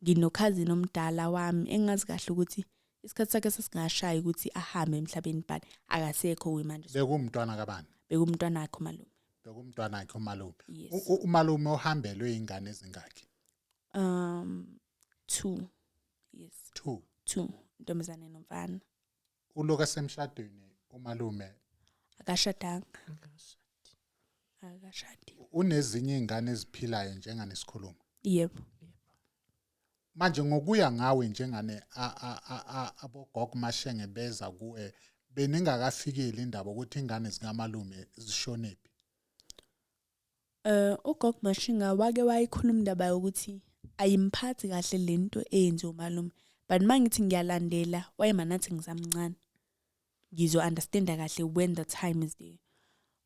Nginokhazini omdala wami engazi kahle ukuthi isikhathi sakhe sesingashayi ukuthi ahambe emhlabeni, but akasekho manje. Bekumntwana kabani? Bekumntwana wakhe umalume. Bekumntwana wakhe umalume. Yes. Umalume ohambelwe ingane ezingakhi? Two. Yes. Two. Two, intombazane nomfana. Uloku esemshadweni umalume? Akashadanga. Akashadi. Unezinye ingane eziphilayo njenganesikhuluma? Yebo. Manje ngokuya ngawe njengane, abogogo Mashenge beza kuwe beningakafikeli indaba ukuthi ingane zikamalume zishonephi? Ugogo Mashinga wake wayikhuluma indaba yokuthi ayimphathi kahle lento eyenziwa umalume, but mangithi ngiyalandela wayemanathi ngisamncane, ngizo understanda kahle when the time is there,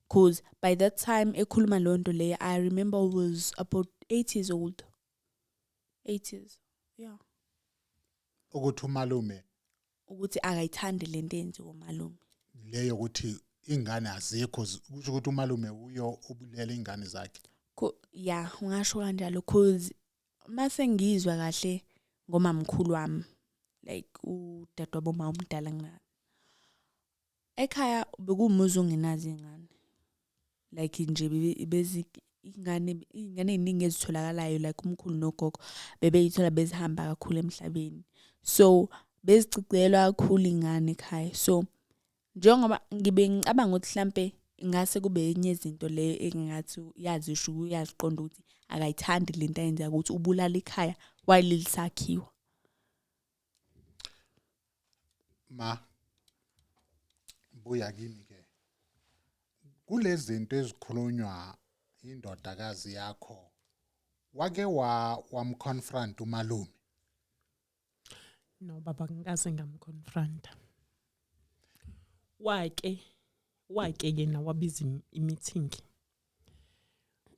cause by that time ekhuluma leyo nto leyo, I remember was about 8 years old, 8 years, yeah. Ukuthi umalume ukuthi akayithandi lento eyenziwa umalume. Leyo ukuthi ingane azikho, kusho ukuthi umalume uyo obulela ingane zakhe. Ya, ungasho kanjalo, cause mase ngizwa kahle ngomamkhulu wami, like udadewabo ma omdala kunami, ekhaya bekuwumuzi ongenazo iy'ngane, like nje bezi ingane iy'ngane ey'ningi ezitholakalayo, like umkhulu nogogo bebeyithola bezihamba kakhulu emhlabeni, so beziciciyelwa kakhulu iy'ngane ekhaya. So njengoba ngibe ngicabanga ukuthi mhlampe ingase kube enye izinto le engingathi uyazisho, uyaziqonda ukuthi akayithandi lento ayenzayo, ukuthi ubulala ikhaya while lisakhiwa. Ma buya kimi ke kulezi zinto ezikhulunywa indodakazi yakho, wake wamconfront umalume? No baba, ngikaze ngamconfronta. Wake yena wabiza i-meeting,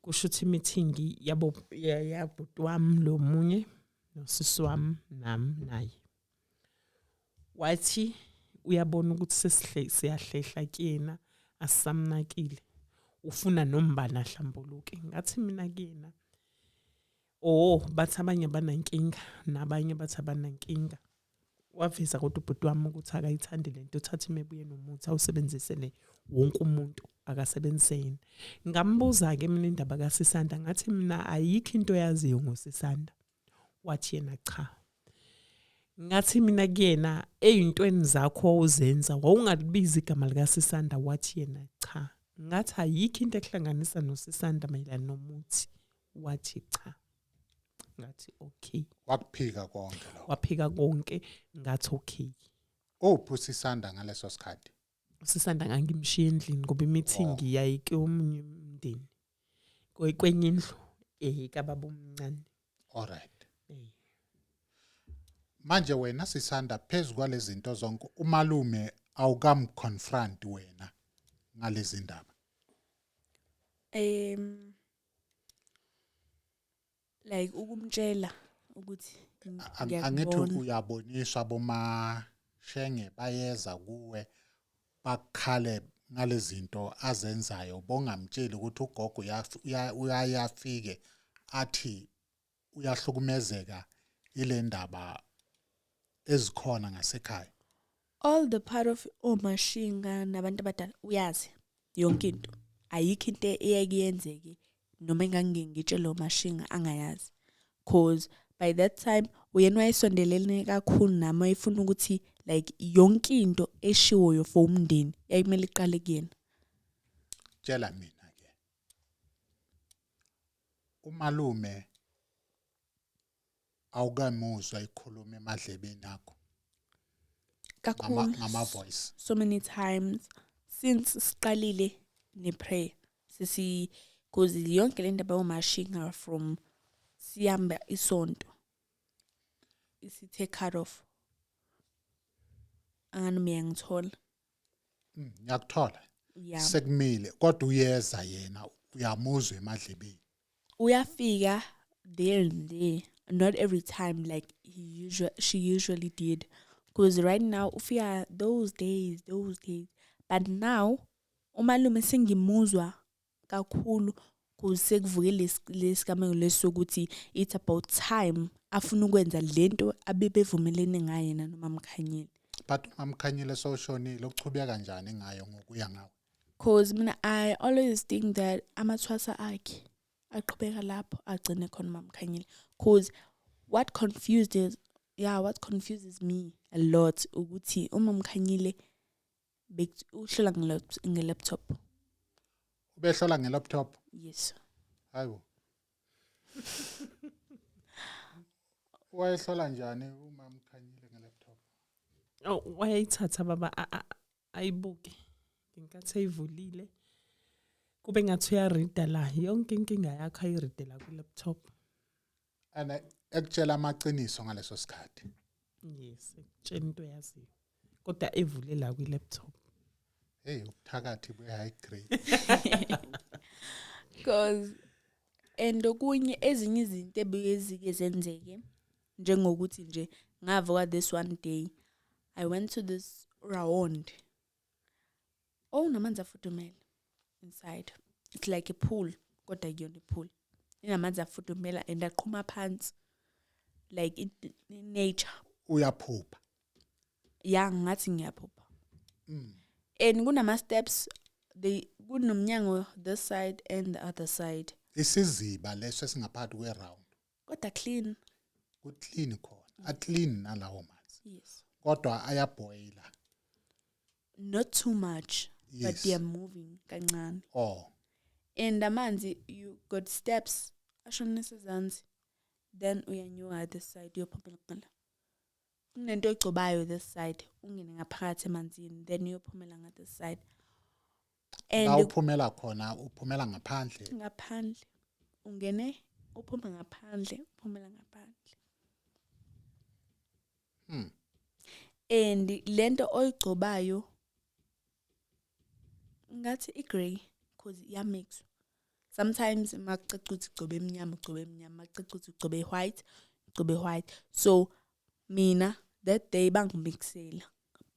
kusho ukuthi i-meeting yabo yabhuti wami lo munye nosisi wami nami naye, wathi Uyabona ukuthi sesihle siyahlehla kuyena, asisamnakile, ufuna nombani ahlambuluke. Ngathi mina kuyena, oh, bathi abanye banankinga nabanye bathi abanankinga. Waveza kodwa ubhuti wami ukuthi akayithandi lento, uthatha imebuye nomuthi awusebenzise le wonke umuntu akasebenzise yena. Ngambuza ke mina indaba kaSisanda, ngathi mina ayikho into oyaziyo ngoSisanda. Wathi yena cha. Ngathi mina kuyena, eyintweni zakho ozenza wawungalibiza igama likaSisanda. Wathi yena cha. Ngathi ayikho into ekuhlanganisa noSisanda mayelana nomuthi. Wathi cha. Ngathi okay. Wakuphika konke lokho? Waphika konke. Ngathi okay. Uphi uSisanda ngaleso sikhathi? USisanda ngangimshiya endlini ngoba i-meeting yayike omunye umndeni kwenye indlu kababa omncane. All right. Manje wena Sisanda, phezu kwalezi zinto zonke, umalume awukam-confront wena ngalezi ndaba? Like ukumtshela ukuthi Angithi ngiyakubona. Uyaboniswa, bomashenge bayeza kuwe bakhale ngalezi zinto azenzayo, bongamtsheli ukuthi ugogo uyayafike athi uyahlukumezeka ile ndaba ezikhona ngasekhaya? All the part of omashinga nabantu abadala uyazi yonke into. Ayikho into eyeke yenzeke noma engangingitshela omashinga angayazi, cause by that time uyena wayesondelene kakhulu nami, wayefuna ukuthi like yonke into eshiwoyo for umndeni yayimele iqale kuyena. Tshela mina ke, umalume awukamuzwa ikhuluma emadlebeni akho? Kakhulu. Ngama voice? So many times since siqalile ne-prayer sisi, cause yonke le ndaba yomashinga from siyamba isonto isithe cut off, anganoma uyangithola. Ngiyakuthola. Yeah. Sekumile kodwa uyeza yena, uyamuzwa emadlebeni? Uyafika there and there, not every time like he usually she usually did, because right now ufika those days, but now umalume sengimuzwa kakhulu sekuvuke lesigameko lesi sokuthi it's about time afuna ukwenza lento abebevumelene ngayo yena noma Mkhanyile. But uMamkhanyile sowushonile, uchubeka kanjani ngayo ngokuya ngawe? Cause mina I always think that amathwasa akhe aqhubeka lapho agcine khona uMamkhanyile, cause what confused is yeah what confuses me a lot ukuthi uMamkhanyile uhlola nge-laptop. Ubehlola nge-laptop? Yes. Hayibo, wayehlola njani uMamkhanyile nge-laptop? Oh, wayayithatha baba, ayibuke ngenkathi eyivulile, kube ngathi uyarida la yonke inkinga yakho, ayiride la ku-laptop. And ekutshela amaqiniso ngaleso sikhathi? Yes, ekutshela into yaziyo kodwa evule la kwi-laptop. Hey, ubuthakathi bwe-high grade. Cause and okunye, ezinye izinto ebuye zike zenzeke, njengokuthi nje ngavuka this one day, I went to this round oh namanzi afudumele inside. It's like a pool kodwa kuyona i-pool inamanzi afudumela and aqhuma phansi like in nature. Uyaphupha? Ya, ngathi ngiyaphupha. And kunama steps, they kunomnyango this side and the other side. Isiziba leso esingaphakathi kwe-round? Kodwa clean. Ku-clean khona, a-clean nalawo manzi? Yes. Kodwa ayabhoyila? Not too much, but they are moving kancane. Oh. And amanzi, you got steps ashonisa ezansi, then uyanyuka this side, uyophumela ngala kunento oyigcobayo this side, ungene ngaphakathi emanzini, then uyophumela nga this side. La And uphumela khona, uphumela ngaphandle? Ngaphandle, ungene uphume ngaphandle, uphumela ngaphandle. And lento oyigcobayo ngathi i-grey, cause iyamixwa. Sometimes makucaca ukuthi ugcobe emnyama, ugcobe emnyama, makucaca ukuthi ugcobe white, ugcobe white. So mina that day bangimixela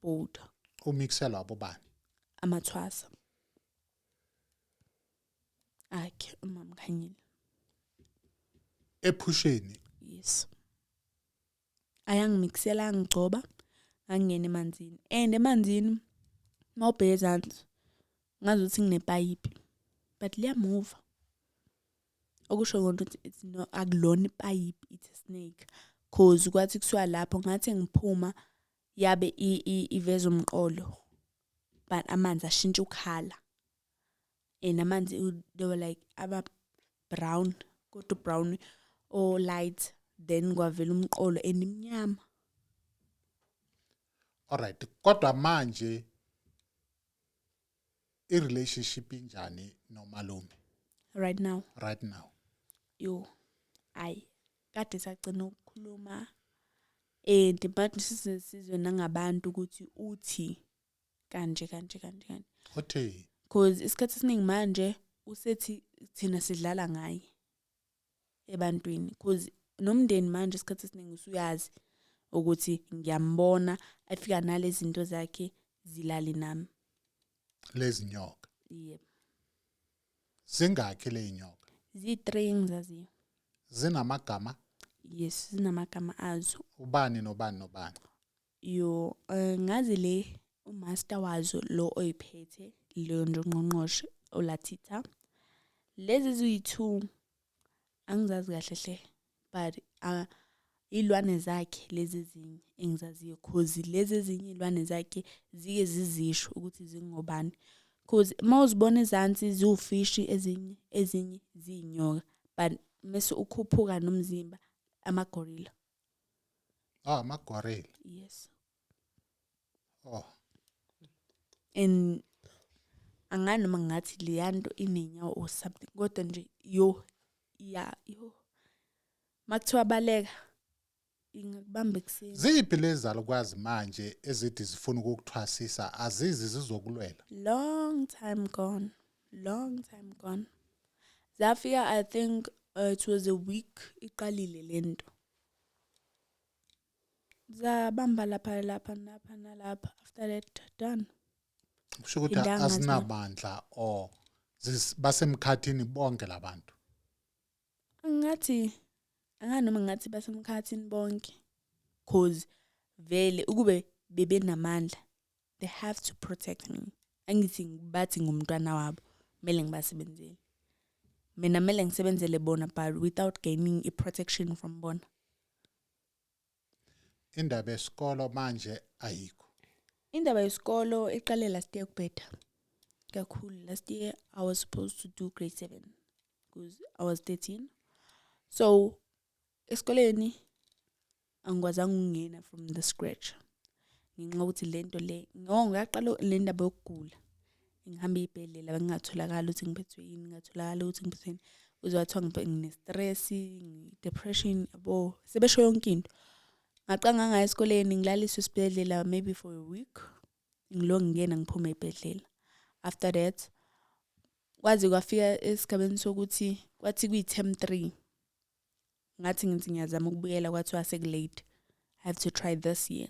both. Umixelwa abobani? Amathwasa akhe umama Khanyile. Ephusheni? Yes, ayangimixela, angigcoba, ngangena emanzini, and emanzini mawubheke ezansi ngazuthi nginepayipi, but liyamuva, okusho kona ukuthi it's no, akulona ipayipi, it's a snake, cause kwathi kusuka lapho ngathi ngiphuma yabe iveza umqolo, but amanzi ashintsha ukhala, and amanzi they were like aba brown, kodwa brown o light, then kwavela umqolo and imnyama. Alright, kodwa manje i-relationship injani nomalume? Right now? Right now. Yo, ayi, kade sagcina ukukhuluma, and manje sizwe nangabantu ukuthi uthi kanje kanje kanje kanje. Uthi? Cause isikhathi esiningi manje usethi thina sidlala ngaye ebantwini, cause nomndeni manje isikhathi esiningi usuyazi ukuthi ngiyambona afika nalezi zinto zakhe zilali nami. Lezi nyoka? Yebo. Zingakhi le nyoka? Ziyi-3 engizaziyo. Zinamagama? Yes, zinamagama azo. Ubani nobani nobani? Yo, ngazi le umaster wazo lo oyiphethe lo nje ungqongqoshe olathitha. Lezi ziyi-2 angizazi kahle hle, but ilwane zakhe lezi ezinye engizaziyo, cause lezi ezinye iy'lwane zakhe zike zizisho ukuthi zingobani, cause uma uzibona ezansi ziwufishi, ezinye ziyinyoka, but mase ukhuphuka nomzimba amagorilla. Oh, amagorilla. Yes. Oh. And angani noma ngathi leyanto inenyawo or something, kodwa nje yo ya yo makuthiwa baleka ingakubamba ekuseni. Ziphi lezi zalukwazi manje ezithi zifuna ukukuthwasisa, azizi zizokulwela? Long time gone, long time gone. Zafika, I think it was a week iqalile lento, zabamba lapha lapha lapha nalapha, after that done. Kusho ukuthi Indanga azinamandla or basemkhathini bonke labantu? Ngathi anganoma ngathi basemkhathini bonke, cause vele ukube bebenamandla they have to protect me. Angithi bathi ngumntwana wabo, kumele ngibasebenzele mina, kumele ngisebenzele bona, but without gaining i-protection from bona. Indaba yesikolo manje ayikho? Indaba yesikolo iqale last year kubheda kakhulu. Last year I was supposed to do grade 7 because I was 13, so esikoleni angikwazanga ukungena from the scratch ngenxa yokuthi lento le, ngo ngaqala le ndaba yokugula, ngihamba iy'bhedlela, bengingatholakali ukuthi ngiphethwe yini, ngingatholakali ukuthi ngiphethwe yini, kuze kwathiwa ngine-stress, depression, yabo, sebesho yonke into. Ngaqala ngangaya esikoleni, ngilaliswe esibhedlela maybe for a week, ngilo ngingena ngiphume ey'bhedlela. After that kwaze kwafika esigabeni sokuthi kwathi kuyi-term 3, ngathi ngithi ngiyazama ukubuyela, kwathiwa sekulate, I have to try this year.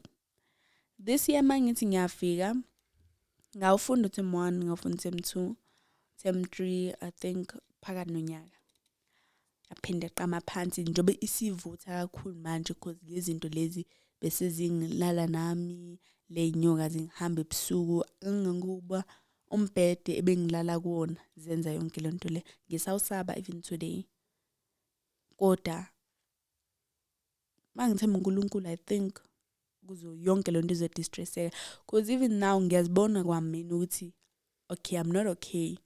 This year mangithi ngiyafika, ngawufunda term 1, ngawufunda term 2, term 3, I think phakathi nonyaka aphinde qama phansi, njengoba isivutha kakhulu manje, because lezi zinto lezi bese zingilala nami, le nyoka zingihamba ebusuku, ngangokuba umbhede ebengilala kuwona zenza yonke lento le, ngisawusaba even today. Kodwa mangithemba uNkulunkulu, I think kuzo yonke lento izodistresseka, because even now ngiyazibona kwamina ukuthi okay, I'm not okay,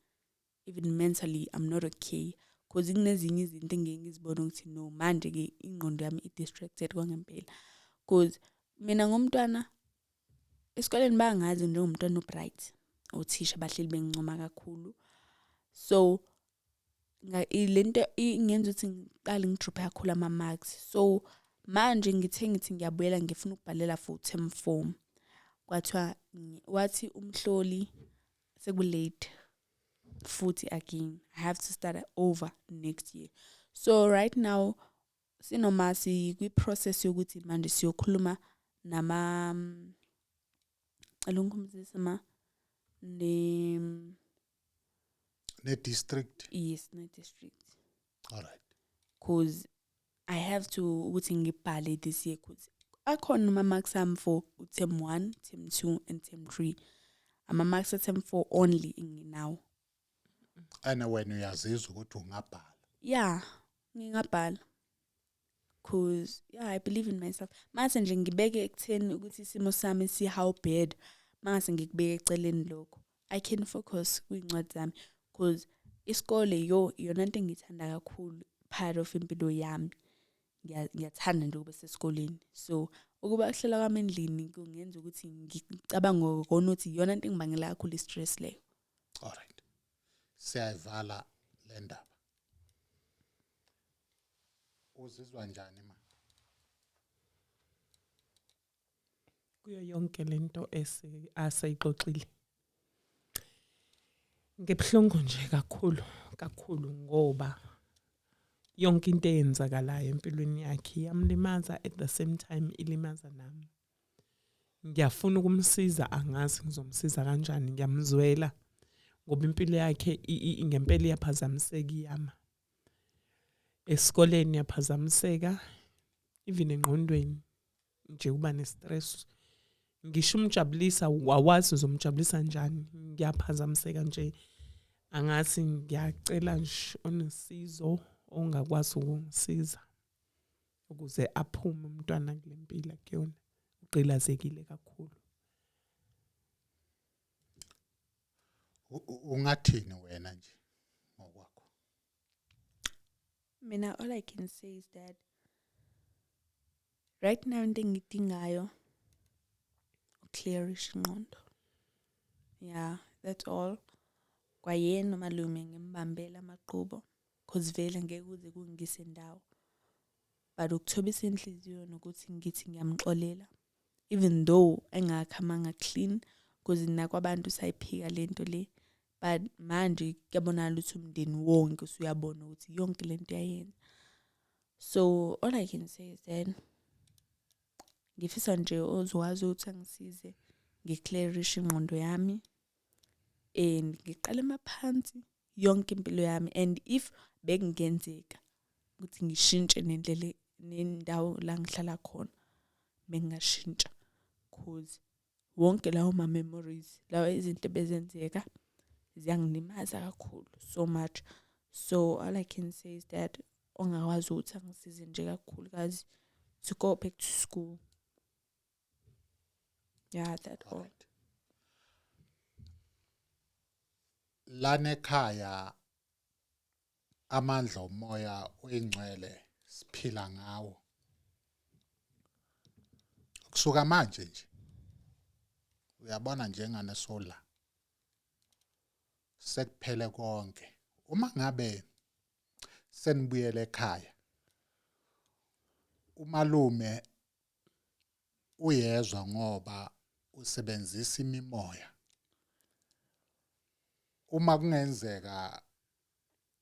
even mentally I'm not okay, because kunezinye izinto engeke ngizibone ukuthi no, manje ke ingqondo yami i-distracted kwangempela, because mina ngumntwana esikoleni bangazi njengomntwana obright, othisha bahleli bengincoma kakhulu, so lento ingenza ukuthi ngiqale ngidrophe kakhulu ama-marks. So manje ngithe ngithi ngiyabuyela, ngifuna ukubhalela for term 4, kwathiwa wathi umhloli sekulate futhi again, I have to start over next year. So right now sinoma sikwi-process yokuthi manje siyokhuluma nama Cela ungikhumbuzise ma ne Ne district. Yes, ne district. All right. Cause I have to ukuthi ngibhale this year, cause akhona ama marks ami for term 1, term 2 and term 3. Ama marks term 4 only enginawo. Ene wena uyazizwa ukuthi ungabhala? Yeah, ngingabhala. Cause yeah, I believe in myself. Mase nje ngibeke ekutheni ukuthi isimo sami si how bad, mase ngikubeke eceleni lokho. I can focus kwincwadi zami, cause isikole yo iyona into engiyithanda kakhulu, part of impilo yami. Ngiyathanda nje ukuba sesikoleni. So ukuba kuhlala kwami endlini kungenza ukuthi ngicabange kona ukuthi iyona into engibangela kakhulu i-stress leyo. All right. Siyayivala le ndaba. Uzizwa njani ma? Kuyo yonke lento aseyixoxile. Ngibuhlungu nje kakhulu kakhulu, ngoba yonke into eyenzakalayo empilweni yakhe iyamlimaza, at the same time ilimaza nami. Ngiyafuna ukumsiza, angazi ngizomsiza kanjani, ngiyamzwela ngoba impilo yakhe ngempela iyaphazamiseka, iyama. Esikoleni iyaphazamiseka, even engqondweni nje uba ne-stress. Ngisho umjabulisa, awazi uzomjabulisa kanjani, ngiyaphazamiseka nje. Angathi ngiyacela nje onesizo ongakwazi ukungisiza ukuze aphume umntwana kule mpilo akuyona, ugqilazekile kakhulu. Ungathini wena nje ngokwakho? Mina all I can say is that right now into engidingayo uclearish ingqondo. Yeah, that's all. Kwayena umalume ngimbambela amaqhubo, cause vele ngeke kuze kungise ndawo. But ukuthobisa inhliziyo nokuthi ngithi ngiyamxolela, even though engakhamanga clean, cause nakwabantu sayiphika lento le, but manje kuyabonakala ukuthi umndeni wonke usuyabona ukuthi yonke lento yayenza. So all I can say is that ngifisa nje ozokwazi ukuthi angisize ngiclearishe ingqondo yami and ngiqale emaphansi yonke impilo yami. And if bekungenzeka ukuthi ngishintshe nendlela nendawo la ngihlala khona, bengingashintsha, cause wonke lawo ma memories lawo izinto bezenzeka ziyangilimaza kakhulu so much. So all I can say is that ongakwazi ukuthi angisize nje kakhulukazi to go back to school. Yeah, that all. Right. Lana ekhaya amandla omoya oyingcwele siphila ngawo. Kusuka manje nje uyabona njengane sola sekuphele konke. Uma ngabe senibuyele ekhaya, umalume uyezwa ngoba usebenzisa imimoya. Uma kungenzeka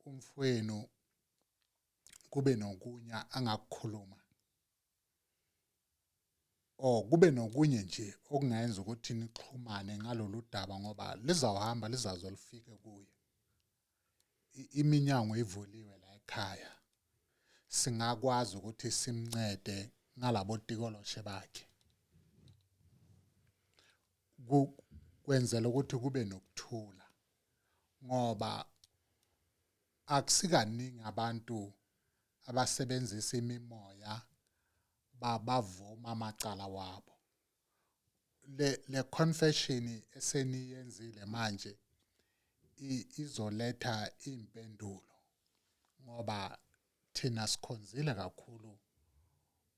umfowenu kube nokunya angakukhuluma, or kube nokunye nje okungayenza ukuthi nixhumane ngalolu daba, ngoba lizawuhamba lizaze lifike kuye. Iminyango ivuliwe la ekhaya, singakwazi ukuthi simncede ngalabo tikoloshe bakhe, kwenzela ukuthi kube nokuthula, ngoba akusikaningi abantu abasebenzisa imimoya babavuma amacala wabo. Le confession eseniyenzile manje izoletha impendulo, ngoba thina sikhonzile kakhulu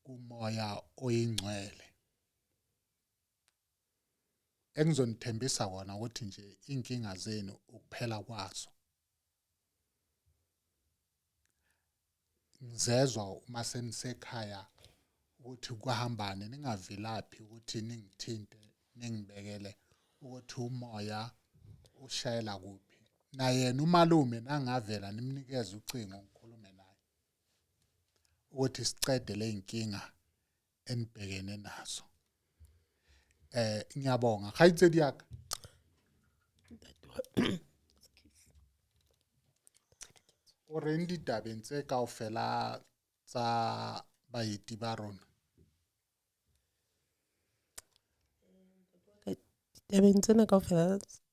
kumoya oyingcwele. Engizonithembisa kona ukuthi nje inkinga zenu ukuphela kwazo. Ngizezwa uma senisekhaya ukuthi kuhambane, ningavilaphi ukuthi ningithinte ningibekele ukuthi umoya ushayela kuphi. Nayena umalume nangavela nimnikeze ucingo ngikhulume naye ukuthi sicede le inkinga enibhekene nazo. Ngiyabonga kgaitsedi ya ka. O reng ditabeng tse kaofela tsa baeti ba rona? Ditabeng tsena kaofela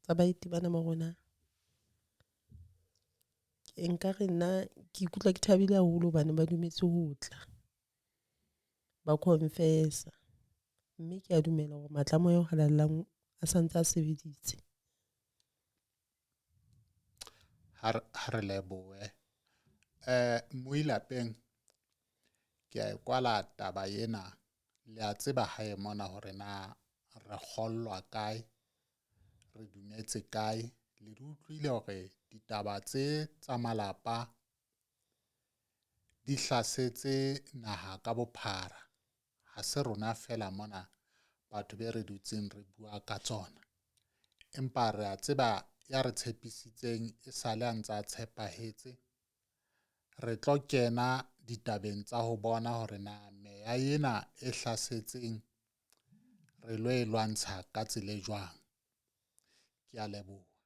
tsa baeti bana ba rona, nkare nna ke ikutlwa ke thabile haholo hobane ba dumetse ho tla. Ba confess-a. Mme ke a dumela hore matla a moya o halalelang a santse a sebeditse. Ha re lebohe. Mmui lapeng ke a e kwala taba ena. Le a tseba hae mona hore na re kgollwa kae, re dumetse kae. Le di utlwile hore ditaba tse tsa malapa di hlasetse naha ka bophara. Ha se rona feela mona batho be re dutseng re bua ka tsona. Empa re a tseba ya re tshepisitseng esale a ntsa tshepahetse. Re tlo kena ditabeng tsa ho bona hore na meya ena e hlasetseng re lo e lwantsha ka tsela e jwang. Ke a leboha.